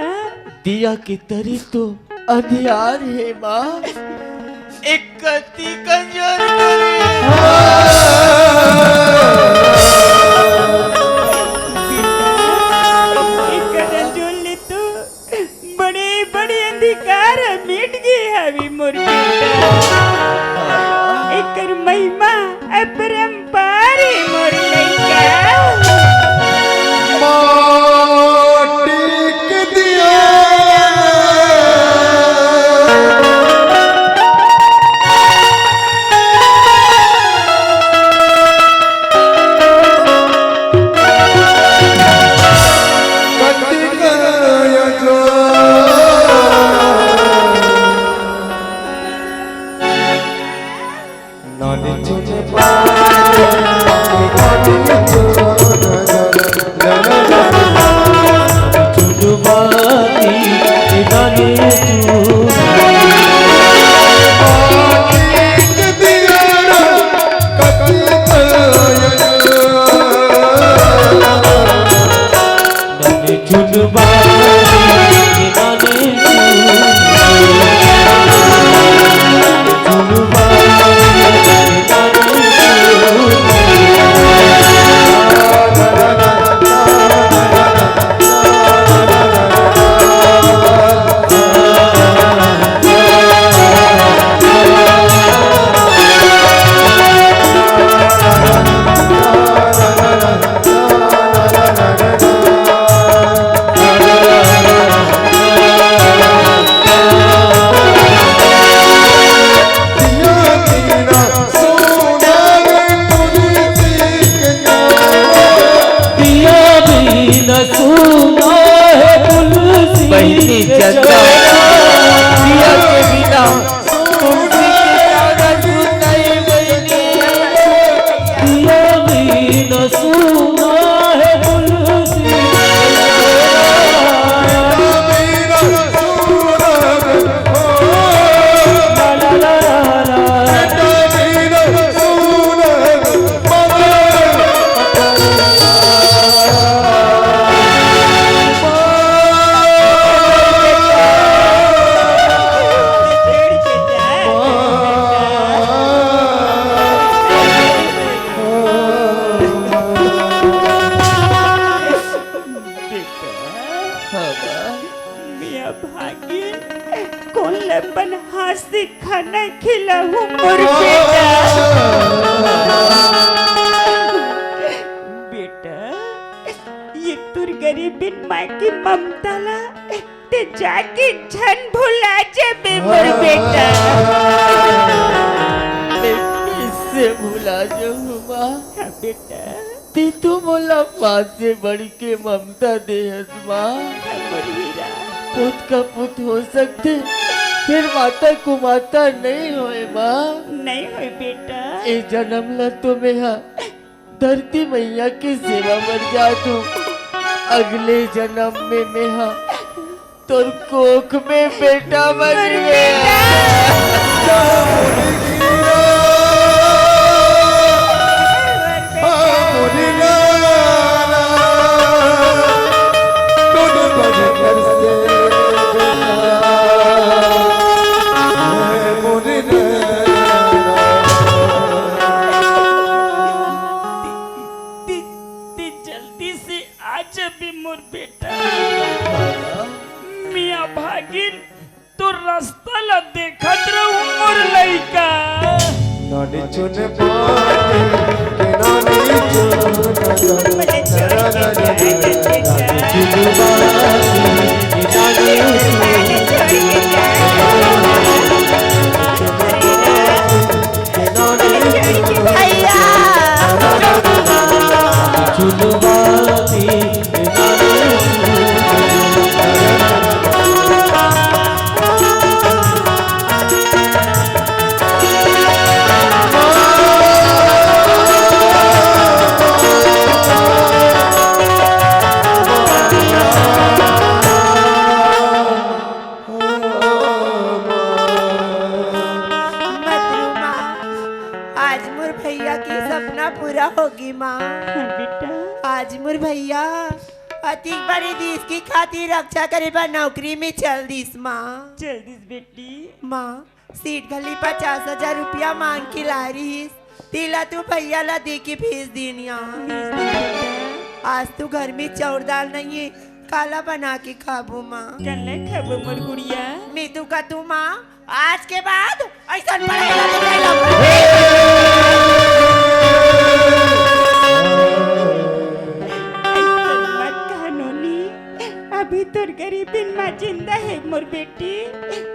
दिया के तरी तो अंधियार हे माँ, एक कती कंजोर करे। बेटा, एक अंजोर ले तो बड़े बड़े अंधकार मिट गे हवे मोर बेटा। एकर महिमा अपरंपार हे मोर लइका। माटी के दिया साला, ते जाके झन भुला जाबे मोर बेटा। मैं कइसे भुला जाहूं माँ? हाँ बेटा। ते तो मोला माँ से बढ़ के ममता दे हस माँ। हाँ मोर हीरा। पूत का पूत हो सकथे, फेर माता को माता नइ होय माँ। नइ होय बेटा। ए जनम ला तो मेहा धरती मइया के सेवा बर जात हूँ। अगले जनम में मेहा तोर कोख में बेटा बन गया। ती, ती जल्दी से आ जाबे मोर बेटा। मियाँ भागिन, तोर रास्ता ला देखत रहूं मोर लइका। नानी चुन पानी के नानी चुन बोले छोड़ के जा, जा, जा, जा। भैया। मत रो माँ, आज मोर भैया के सपना पूरा होगे माँ। हाँ बेटा। आज मोर भैया अतिक बड़े देश के खातिर रक्षा करे बर नौकरी में चल दिस माँ। चल दिस बेटी। माँ, सेठ घली पचास हजार रुपया मांग के लाय रिहिस, तेला तो भैया ला दे के भेज देन या। भेज दे बेटा। आज तो घर में चाउर दाल नइ हे, काला बना के खाबो माँ? काला खाबो मोर गुड़िया? मैं तो कथों माँ, आज के बाद अइसन पढ़ाई ला लिखाई ला। अइसन मत कहा नोनी, अभी तोर गरीबिन माँ जिंदा हे मोर बेटी,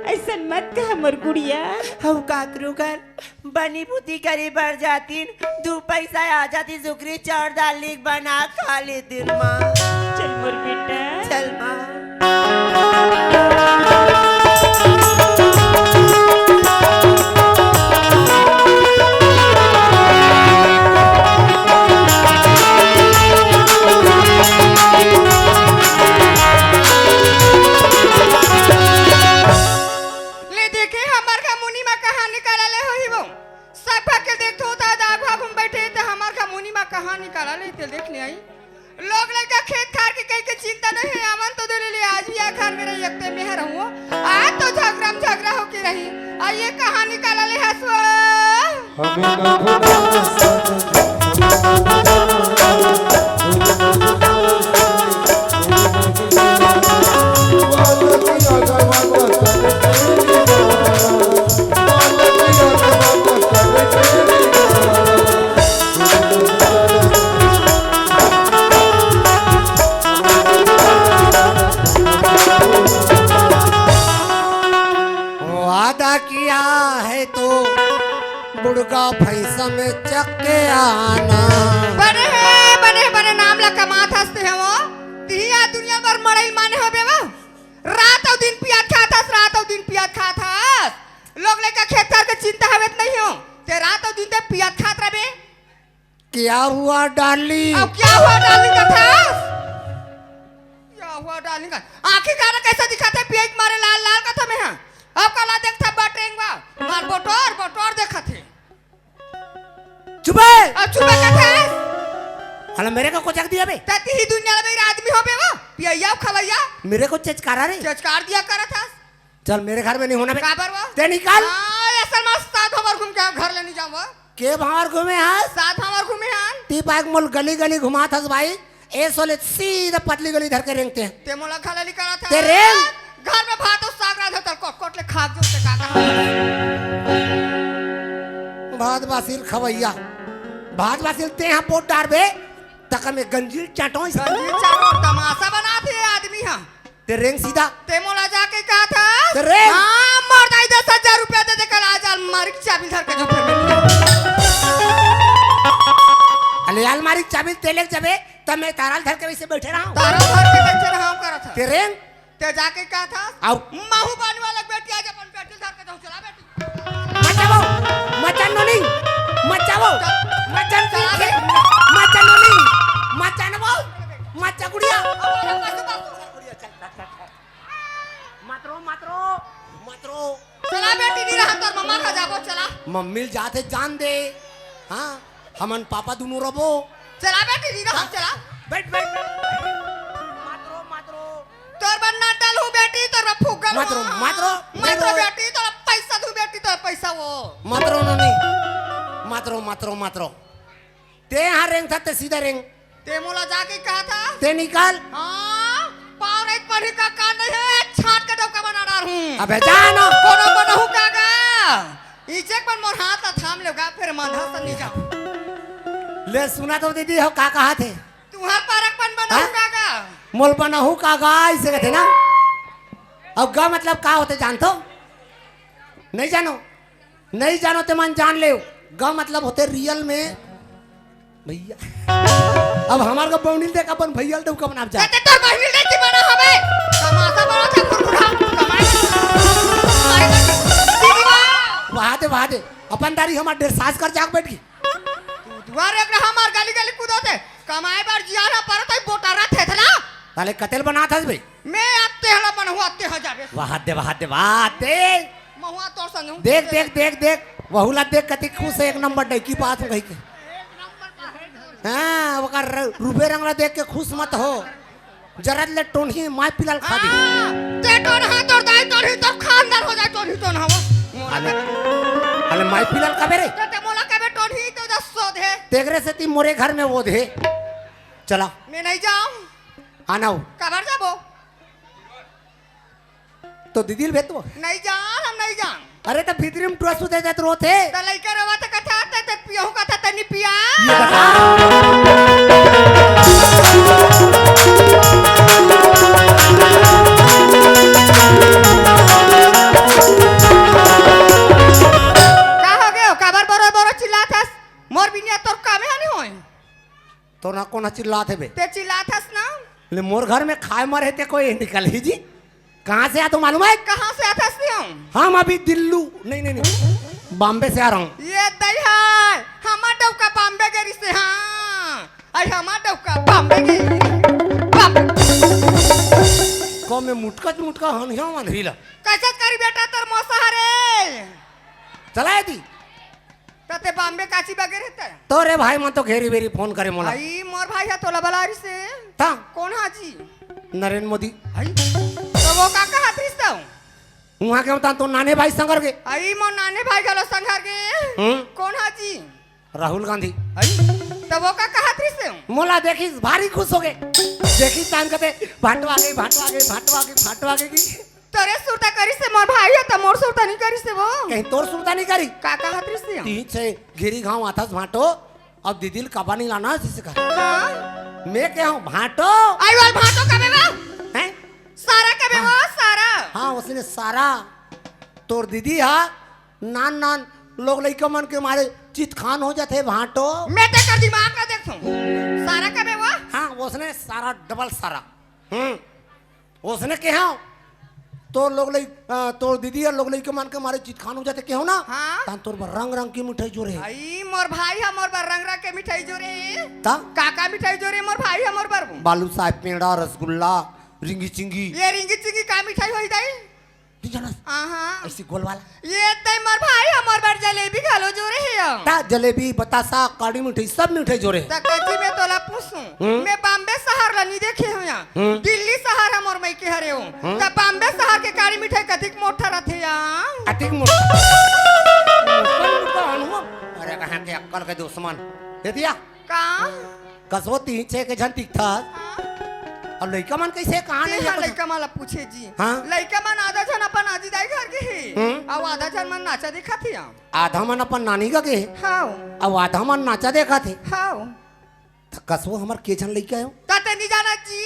अइसन मत कहा मोर गुड़िया। हव काकरो घर बनी बुती करे बर जातिन, दू पइसा आ जातिस, ओकरे चाउर दाल ले के बना खा लेतिन माँ। चल मोर बेटा। चल माँ। ले देखे, हमर का मुनी मा कहाँ निकाला ले होही वो। सब भाग के देखथो त दाग भाग हम बैठे त हमर का मुनी मा कहाँ निकाला ले ते देख ले आई। लोग लइका खेत खार के कहीं के चिंता नहीं है, आवन तो दे ले, आज भी आ घर में रही, एकते में रहूं। आज तो झगड़ा में झगड़ा होके रही। आ ये कहाँ निकाला ले हसो? हमें ना भुला वादा किया है तो बुड़गा भैंसा में चक के आना। बने हे, बने, बने नाम ला कमात हस ते हे वो। तिही आ दुनिया भर मड़ई माने होबे वो। रात अउ दिन पियत खात हस, रात अउ दिन पियत खात हस। लोग लइका खेत खार के चिंता हवे त नहीं हो। ते रात अउ दिन ते पियत खात रबे। क्या हुआ डार्लिंग? अब क्या हुआ डार्लिंग कथस? क्या हुआ डार्लिंग का? आँखी कारा कैसे दिखत हे? पियई के मारे लाल लाल कथस में हा। अब काला देखत हे बटेंगवा, मार बटोर बटोर देखत हे। चुप हे। अब चुप हे कथस? अला मेरे को कोचक दिया बे। तती ही दुनिया में आदमी होबे वो, पियैया खवैया। मेरे को चेचकारा रे। चेचकार दिया करत हस। चल, मेरे घर में नहीं होना बे। काबर वो? ते निकाल। हाँ, असल मा सात भांवर घूम के घर ले नहीं जाऊँ वो। के भांवर घूमे हस? सात भांवर घूमे हन। ती पाक मोल गली गली घुमात हस भाई। ए सोले सीधा पतली गली धर के रेंगते हैं। ते मोला खा ले निकालत हस। ते रेंग। घर में भात अउ साग रांधे तल कोट कोट ले खा जो ते का कहा। भात बासिल खवैया। भात बासिल ते हा पोट डारबे। तक में गंजील चाटो। गंजील चाटो, तमाशा बनात हे आदमी हा। ते रेंग सीधा। ते मोला जाके कहा था? ते रेंग। हाँ, मोर दाई दस हजार रुपया दे दे, कल आज अलमारी के चाबी धर के जाऊँ फिर मैं। अले अलमारी के चाबी ते लेके जाबे, तब मैं तारा ल धर के वैसे बैठे रहा हूँ। तारा धर के बैठे रहा हूँ, करा था। ते रेंग। ते जाके कहा था? आओ। महू बानी वाला बेटी, आज अपन बेटी धर के जाऊँ, चला बेटी। मचावो, मचानो नहीं, मचावो, मचान चला बे। मचानो नहीं, मचानवो, मचा गुड़िया। अब बोलो, बस, बस। मात्रो, मात्रो, मात्रो। चला बेटी, नहीं रहा तोर मम्मा का जाबो, चला। मम्मी ल जाथे जान दे। हाँ, हमन पापा दुनों रबो। चला बेटी, नहीं रहा, हाँ। चला। बैठ, बैठ, बैठ। मात्रो, मात्रो। तोर बर नटल हूँ बेटी, तोर बर फुग्गा मात्रो, हूँ। मात्रो, मात्रो मात्रो। बेटी, तोर पैसा दू बेटी, तोर पैसा वो। मात्रो नो नहीं। मात्रो, मात्रो, मात्रो। ते यहाँ रेंग था, ते सीधा रेंग। ते मोला जाके कहा था? ते निकाल। हाँ, पाँव रहित पढ़ी का कान नहीं है, छाट के डौका बना डार हूँ। अबे जा ना। कोनो को नहू का गा। इचेक मन मोर हाथ ला थाम लेगा, फिर मांधा सन नहीं जाऊँ। ले सुना तो दीदी हो, का कहा थे? तुहार पारक पन बनहू हाँ? का गा? मोल बनहू का गा, इसे कहते ना। अब गा मतलब का होते जानतो? नहीं जानो? नहीं जानो ते मन जान ले। गा मतलब होते रियल में भैया। अब हमार का बौनी देख अपन भैया ले कब नाम जा। ते तोर बहिनी ले की बना हवे? तमाशा बना था फुरफुरा। कमाई। कमाई कर। दीदी वाह। वहा दे, वहा दे। अपन दारी हमार डेढ़ सास कर जाग बैठ गई। तू दुआर एक रहा हमार गली गली कूदो थे। कमाए बार जिया ना परत है बोटारा थे थे ना। ताले कतेल बना था बे। मैं आते हला मन हुआ ते ह जाबे। वाह दे, वाह दे, वाह दे। महुआ तोर संग हूँ। देख, देख, देख, देख। वहू ला देख कति खुश है, एक नंबर डैकी बात हो गई के। हाँ, ओकर र-, रूपे रंग ला देख के खुश मत हो। जरत ले टोन्ही माय पिलाल खा दी। हाँ, ते टोन्हा तोर दाई टोन्ही तोर खानदान हो जाए टोन्ही टोन्हा वो। मोला अले, कबे अले माय पिलाल कबे रे? ते, ते मोला कबे टोन्ही तो दस सौ दे। तेगरे से ती मोरे घर में वो दे। चला। मैं नहीं जाऊँ। आना हो। कबर जाबो? तो दीदी ल भेज दो। नहीं जान, हम नहीं जान। अरे तो भीतरी में टुआ सुते जात रोत हे। तो लइका रोवा तो कथा ते, ते पियहू कथा ते नहीं पिया। ये बता। का हो गयो? काबर बोरो बोरो चिल्लात हस? मोर बिनिया तोर कामे हा नहीं होय। तो ना कोन चिल्लात हे बे? ते चिल्लात हस ना? ले मोर घर में खाए मरे ते कोई निकल ही जी। कहाँ से आ तो मालूम है? कहाँ से आथस तियो? हम अभी दिल्लू, नहीं, नहीं, नहीं, बॉम्बे से आ रहा हूँ। ये दई है, हमार डौका बॉम्बे गेरी से, हाँ। आई हमार डौका बॉम्बे गेरी, बॉम्बे। कम में मुटका मुटका हन हिया मन हिला। कैसे करी बेटा तोर मौसा हरे? चलाए दी। त ते बॉम्बे काची बगे रहता है? तोरे भाई मन तो घेरी बेरी फोन करे मोला। आई मोर भाई है तोला बलारी से। ता? कौन हाजी? नरेंद्र मोदी। आई? तो वो का कहत रिस तो? उहाँ के होता तो नाने भाई संगर के। आई मोर नाने भाई घलो संगर के। हम्म। कौन हाजी? राहुल गांधी। आई? तो वो का कहत रिस तो? मोला देखिस भारी खुश हो गए। देखिस तान कते भाटो आ गई, भाटो आ गई, भाटो आ गई, भाटो आ गई। तोरे सुरता करिस हे मोर भाई ह, त मोर सुरता नहीं करिस हे वो। कहीं तोर सुरता नहीं करी? का कहत रिस हे? तीन छे घेरी घाव आथस भाटो, अब दीदी ल काबा नहीं लाना जिसे कहा। हाँ? मैं क्या हूँ भाटो? आई वाल भाटो कबे वो? हैं? सारा कबे वो? हाँ। सारा। हाँ, उसने सारा। तोर दीदी हा नान नान लोग लइका मन के मारे चितखान हो जाथे भाटो। मैं ते कर दिमाग ला देखथूं। सारा कबे वो? हाँ, उसने सारा डबल सारा। हम्म। ओसने केहेंव, तोर लोग लई-, अ, तोर दीदी अउ लोग लइका मन के मारे चितखान हो जाथे केहेंव ना, हाँ? तहान तोर बर रंग रंग के मिठाई जोरे। आई, मोर भाई ह मोर बर रंग रंग के मिठाई जोरे। त? का का मिठाई जोरे मोर भाई ह मोर बर? बालूशाह, पेड़ा, रसगुल्ला, रिंगी चिंगी। ये रिंगी चिंगी का मिठाई होही दाई? नहीं जानस? आहा। ऐसी गोल वाला। ये तय मोर भाई ह मोर बर जलेबी घलो जोरे हे या। ता जलेबी, बतासा, काड़ी मिठाई, सब मिठाई जोरे हे। त कजी मैं तोला पूछूं, हम्म? मैं बॉम्बे शहर ला नहीं देखे हूं या। हम्म। दिल्ली शहर ह मोर मइके हरे हो। हम्म। त बॉम्बे शहर के काड़ी मिठाई कतिक मोटा रथे या? अतिक मोटा। अरे कहाँ के अक्कल के दुश्मन। दे दिया। का? कसो तीन छे के झन दिखथस। हाँ। अब लइका मन कइसे कहाँ ते नहीं हा आबे? लइका मन ला पूछे जी। हाँ। लइका मन आधा झन अपन आजी दाई घर गे हे। हम्म। अउ आधा झन मन नाचा देखत हे। आधा मन अपन नानी घर गे हे। हाँ। अउ आधा मन नाचा देखत हे। हाँ। त कसो हमर के झन लइका हे? त ते नहीं जाना जी।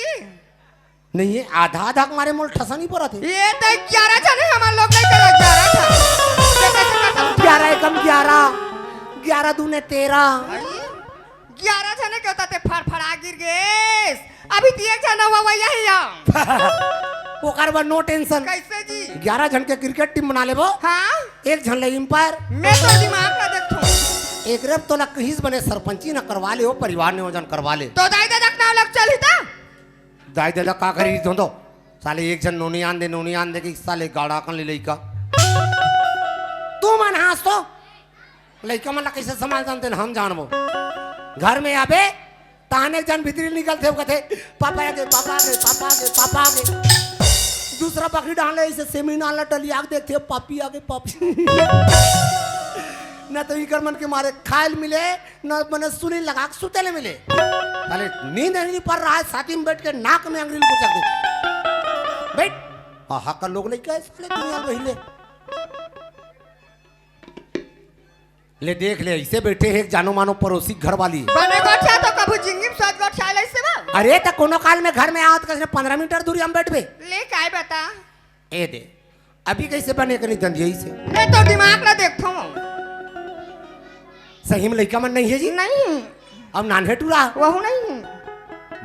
नहीं, ये आधा आधा के मारे मोल ठसा नहीं परत हे। ये तो ग्यारह झन हे हमर लोग, नहीं करो ग्यारह झन। ये कैसे कर सकते? ग्यारह एकम ग्यारह, ग्यारह दूने तेरह। भाई, ग्यारह झन हे, क्यों ते फड़फड़ा गिर गेस? अभी तो एक झन हुआ, वही यही है। ओकर बाद no tension। कैसे जी? ग्यारह झन के cricket team बना लेबो। हाँ? एक झन ले umpire। मैं तो दिमाग ला देखथों। एक रेप तोला कहिस बने सरपंची ना करवा ले, वो परिवार नियोजन करवा ले। तो दाई ददा के नाम लग चल ही ता? दाई ददा का करी धोंदो? साले एक झन नोनी आन दे, नोनी आन दे कि साले गाड़ा कन ले लइका। तू मन हाँस तो लइका मन ला कइसे संभाल जानते न हम जानबो। घर में आबे, ताने एक झन भीतरी निकलथे, वो कथे, "पापा आगे, पापा आगे, पापा आगे, पापा आगे।" दूसरा बकरी डाले, इसे सेमी नाला टलिया के देखथे, "पापी आगे, पापी।" न तो इकर मन के मारे खायल मिले, न मने सुली लगा के सुते ले मिले। साले नींद नहीं पड़ रहा है, साथी में बैठ के नाक में अंगरी घुसा दे। बैठ। आहा का लोग लइका है साले दुनिया में हिले। ले देख ले, ऐसे बैठे हे एक जानो मानो पड़ोसी घर वाली। बने गोठिया तो कभू जिंदगी में सोच गोठिया ले से बा। अरे त कोनो काल में घर में आवत कसने पन्द्रह मीटर दूरी हम बैठबे। ले काय बता? ए दे, अभी कइसे बने कनी दंदियई से? मैं तो दिमाग ला देखथों। सही में लइका मन नहीं हे जी? नहीं। अब नान्हे टूरा? वहू नहीं।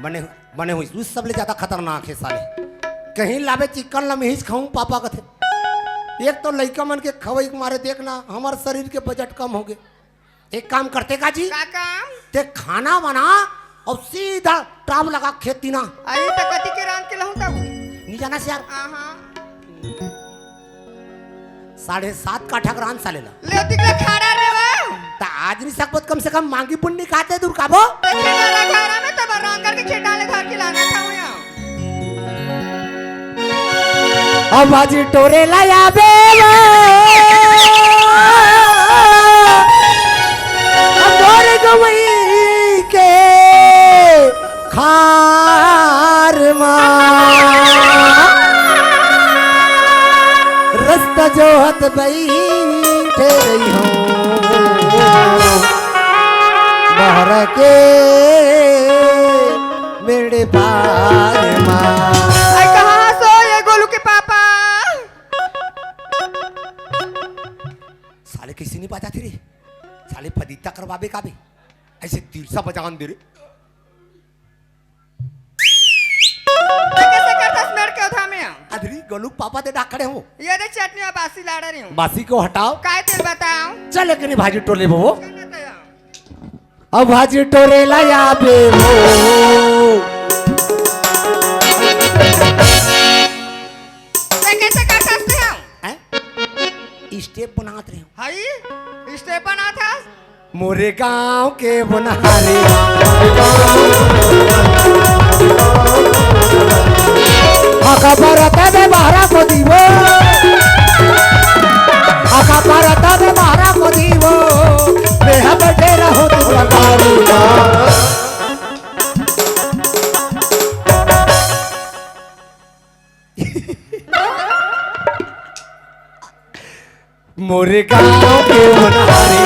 बने, बने हुई, उस सबले ज्यादा खतरनाक हे साले। कहीं लाबे चिकन लमहीच खाऊं पापा कथे। एक तो लइका मन के खवई के मारे देखना, हमर शरीर के बजट कम होगे। एक काम करते का जी? का काम? ते खाना बना अउ सीधा ट्राप लगा खेत तीना। अरे त कति के रांध के लहूं तब? नहीं जाना से यार। हाँ, हाँ। साढ़े सात काठा के रांध साले ला। ले दिख ले खाड़ा रे वो। त आज नहीं सकबो त कम से कम मांगी पुन्नी खाते दूर काबो। त खेत वाला खाड़ा में तब रांध करके खेत डाले धर के लाना था हुआ। अब भाजी टोरे ला आबे वो, अब तोर गवई के खार मा रस्ता जोहत बइठे रहिहूँ बहर के मेड़े पार मा। अरे कहाँ सो ये गोलू के पापा? साले कइसे नहीं बाजाथे रे? साले फदीता करवाबे काबे? ऐसे तिरसा बजान दे रे। ते कइसे करथस मेड़ के ओथा में? अदरी गोलू पापा दे डाक खड़े हो। ये दे चटनी अउ बासी लाड़ा रही हूँ। बासी को हटाओ। काय तेल बताओ? चल एक नहीं भाजी टोले बो। चल बताओ। अब भाजी टोरे ला आबे वो। ते कइसे कर सकते हो? हैं? Step बनात रहे हो। हाई? Step बनात हस? मोरे गांव के बनहारी। आका परत में बहरा को दीवो। आका परत में बहरा को दीवो। बेहा बैठे रहो तू कटारी। मोरे गांव के बनहारी।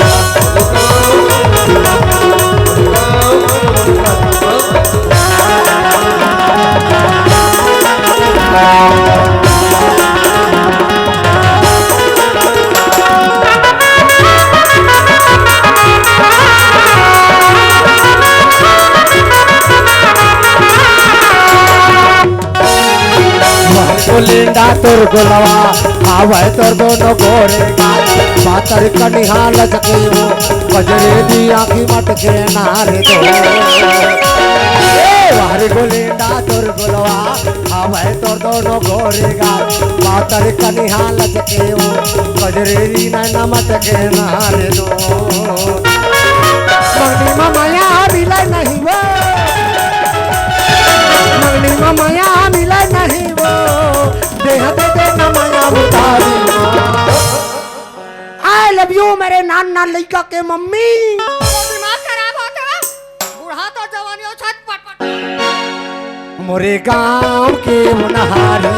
महको लेंडा तोर गोलवा, आवे तोर दोनों गोरे गाल, पातर कनिहा लचके वो, बजरे दी आँखी मटके नारे दो। ए, वाह रे गोलेंडा तोर गोलवा, आवे तोर दोनों गोरे गाल, पातर कनिहा लचके वो, बजरे दी नैना मटके नारे दो। मंगनी मा मया मिले नहीं वो। मंगनी मा मया मिले नहीं वो। देह दे दे ना मया उधारी। I love you मेरे नान नान लइका के मम्मी। तो दिमाग खराब होत हे। बूढ़ा तो जवानी हो छटपट। मोरे गांव के बनहारी।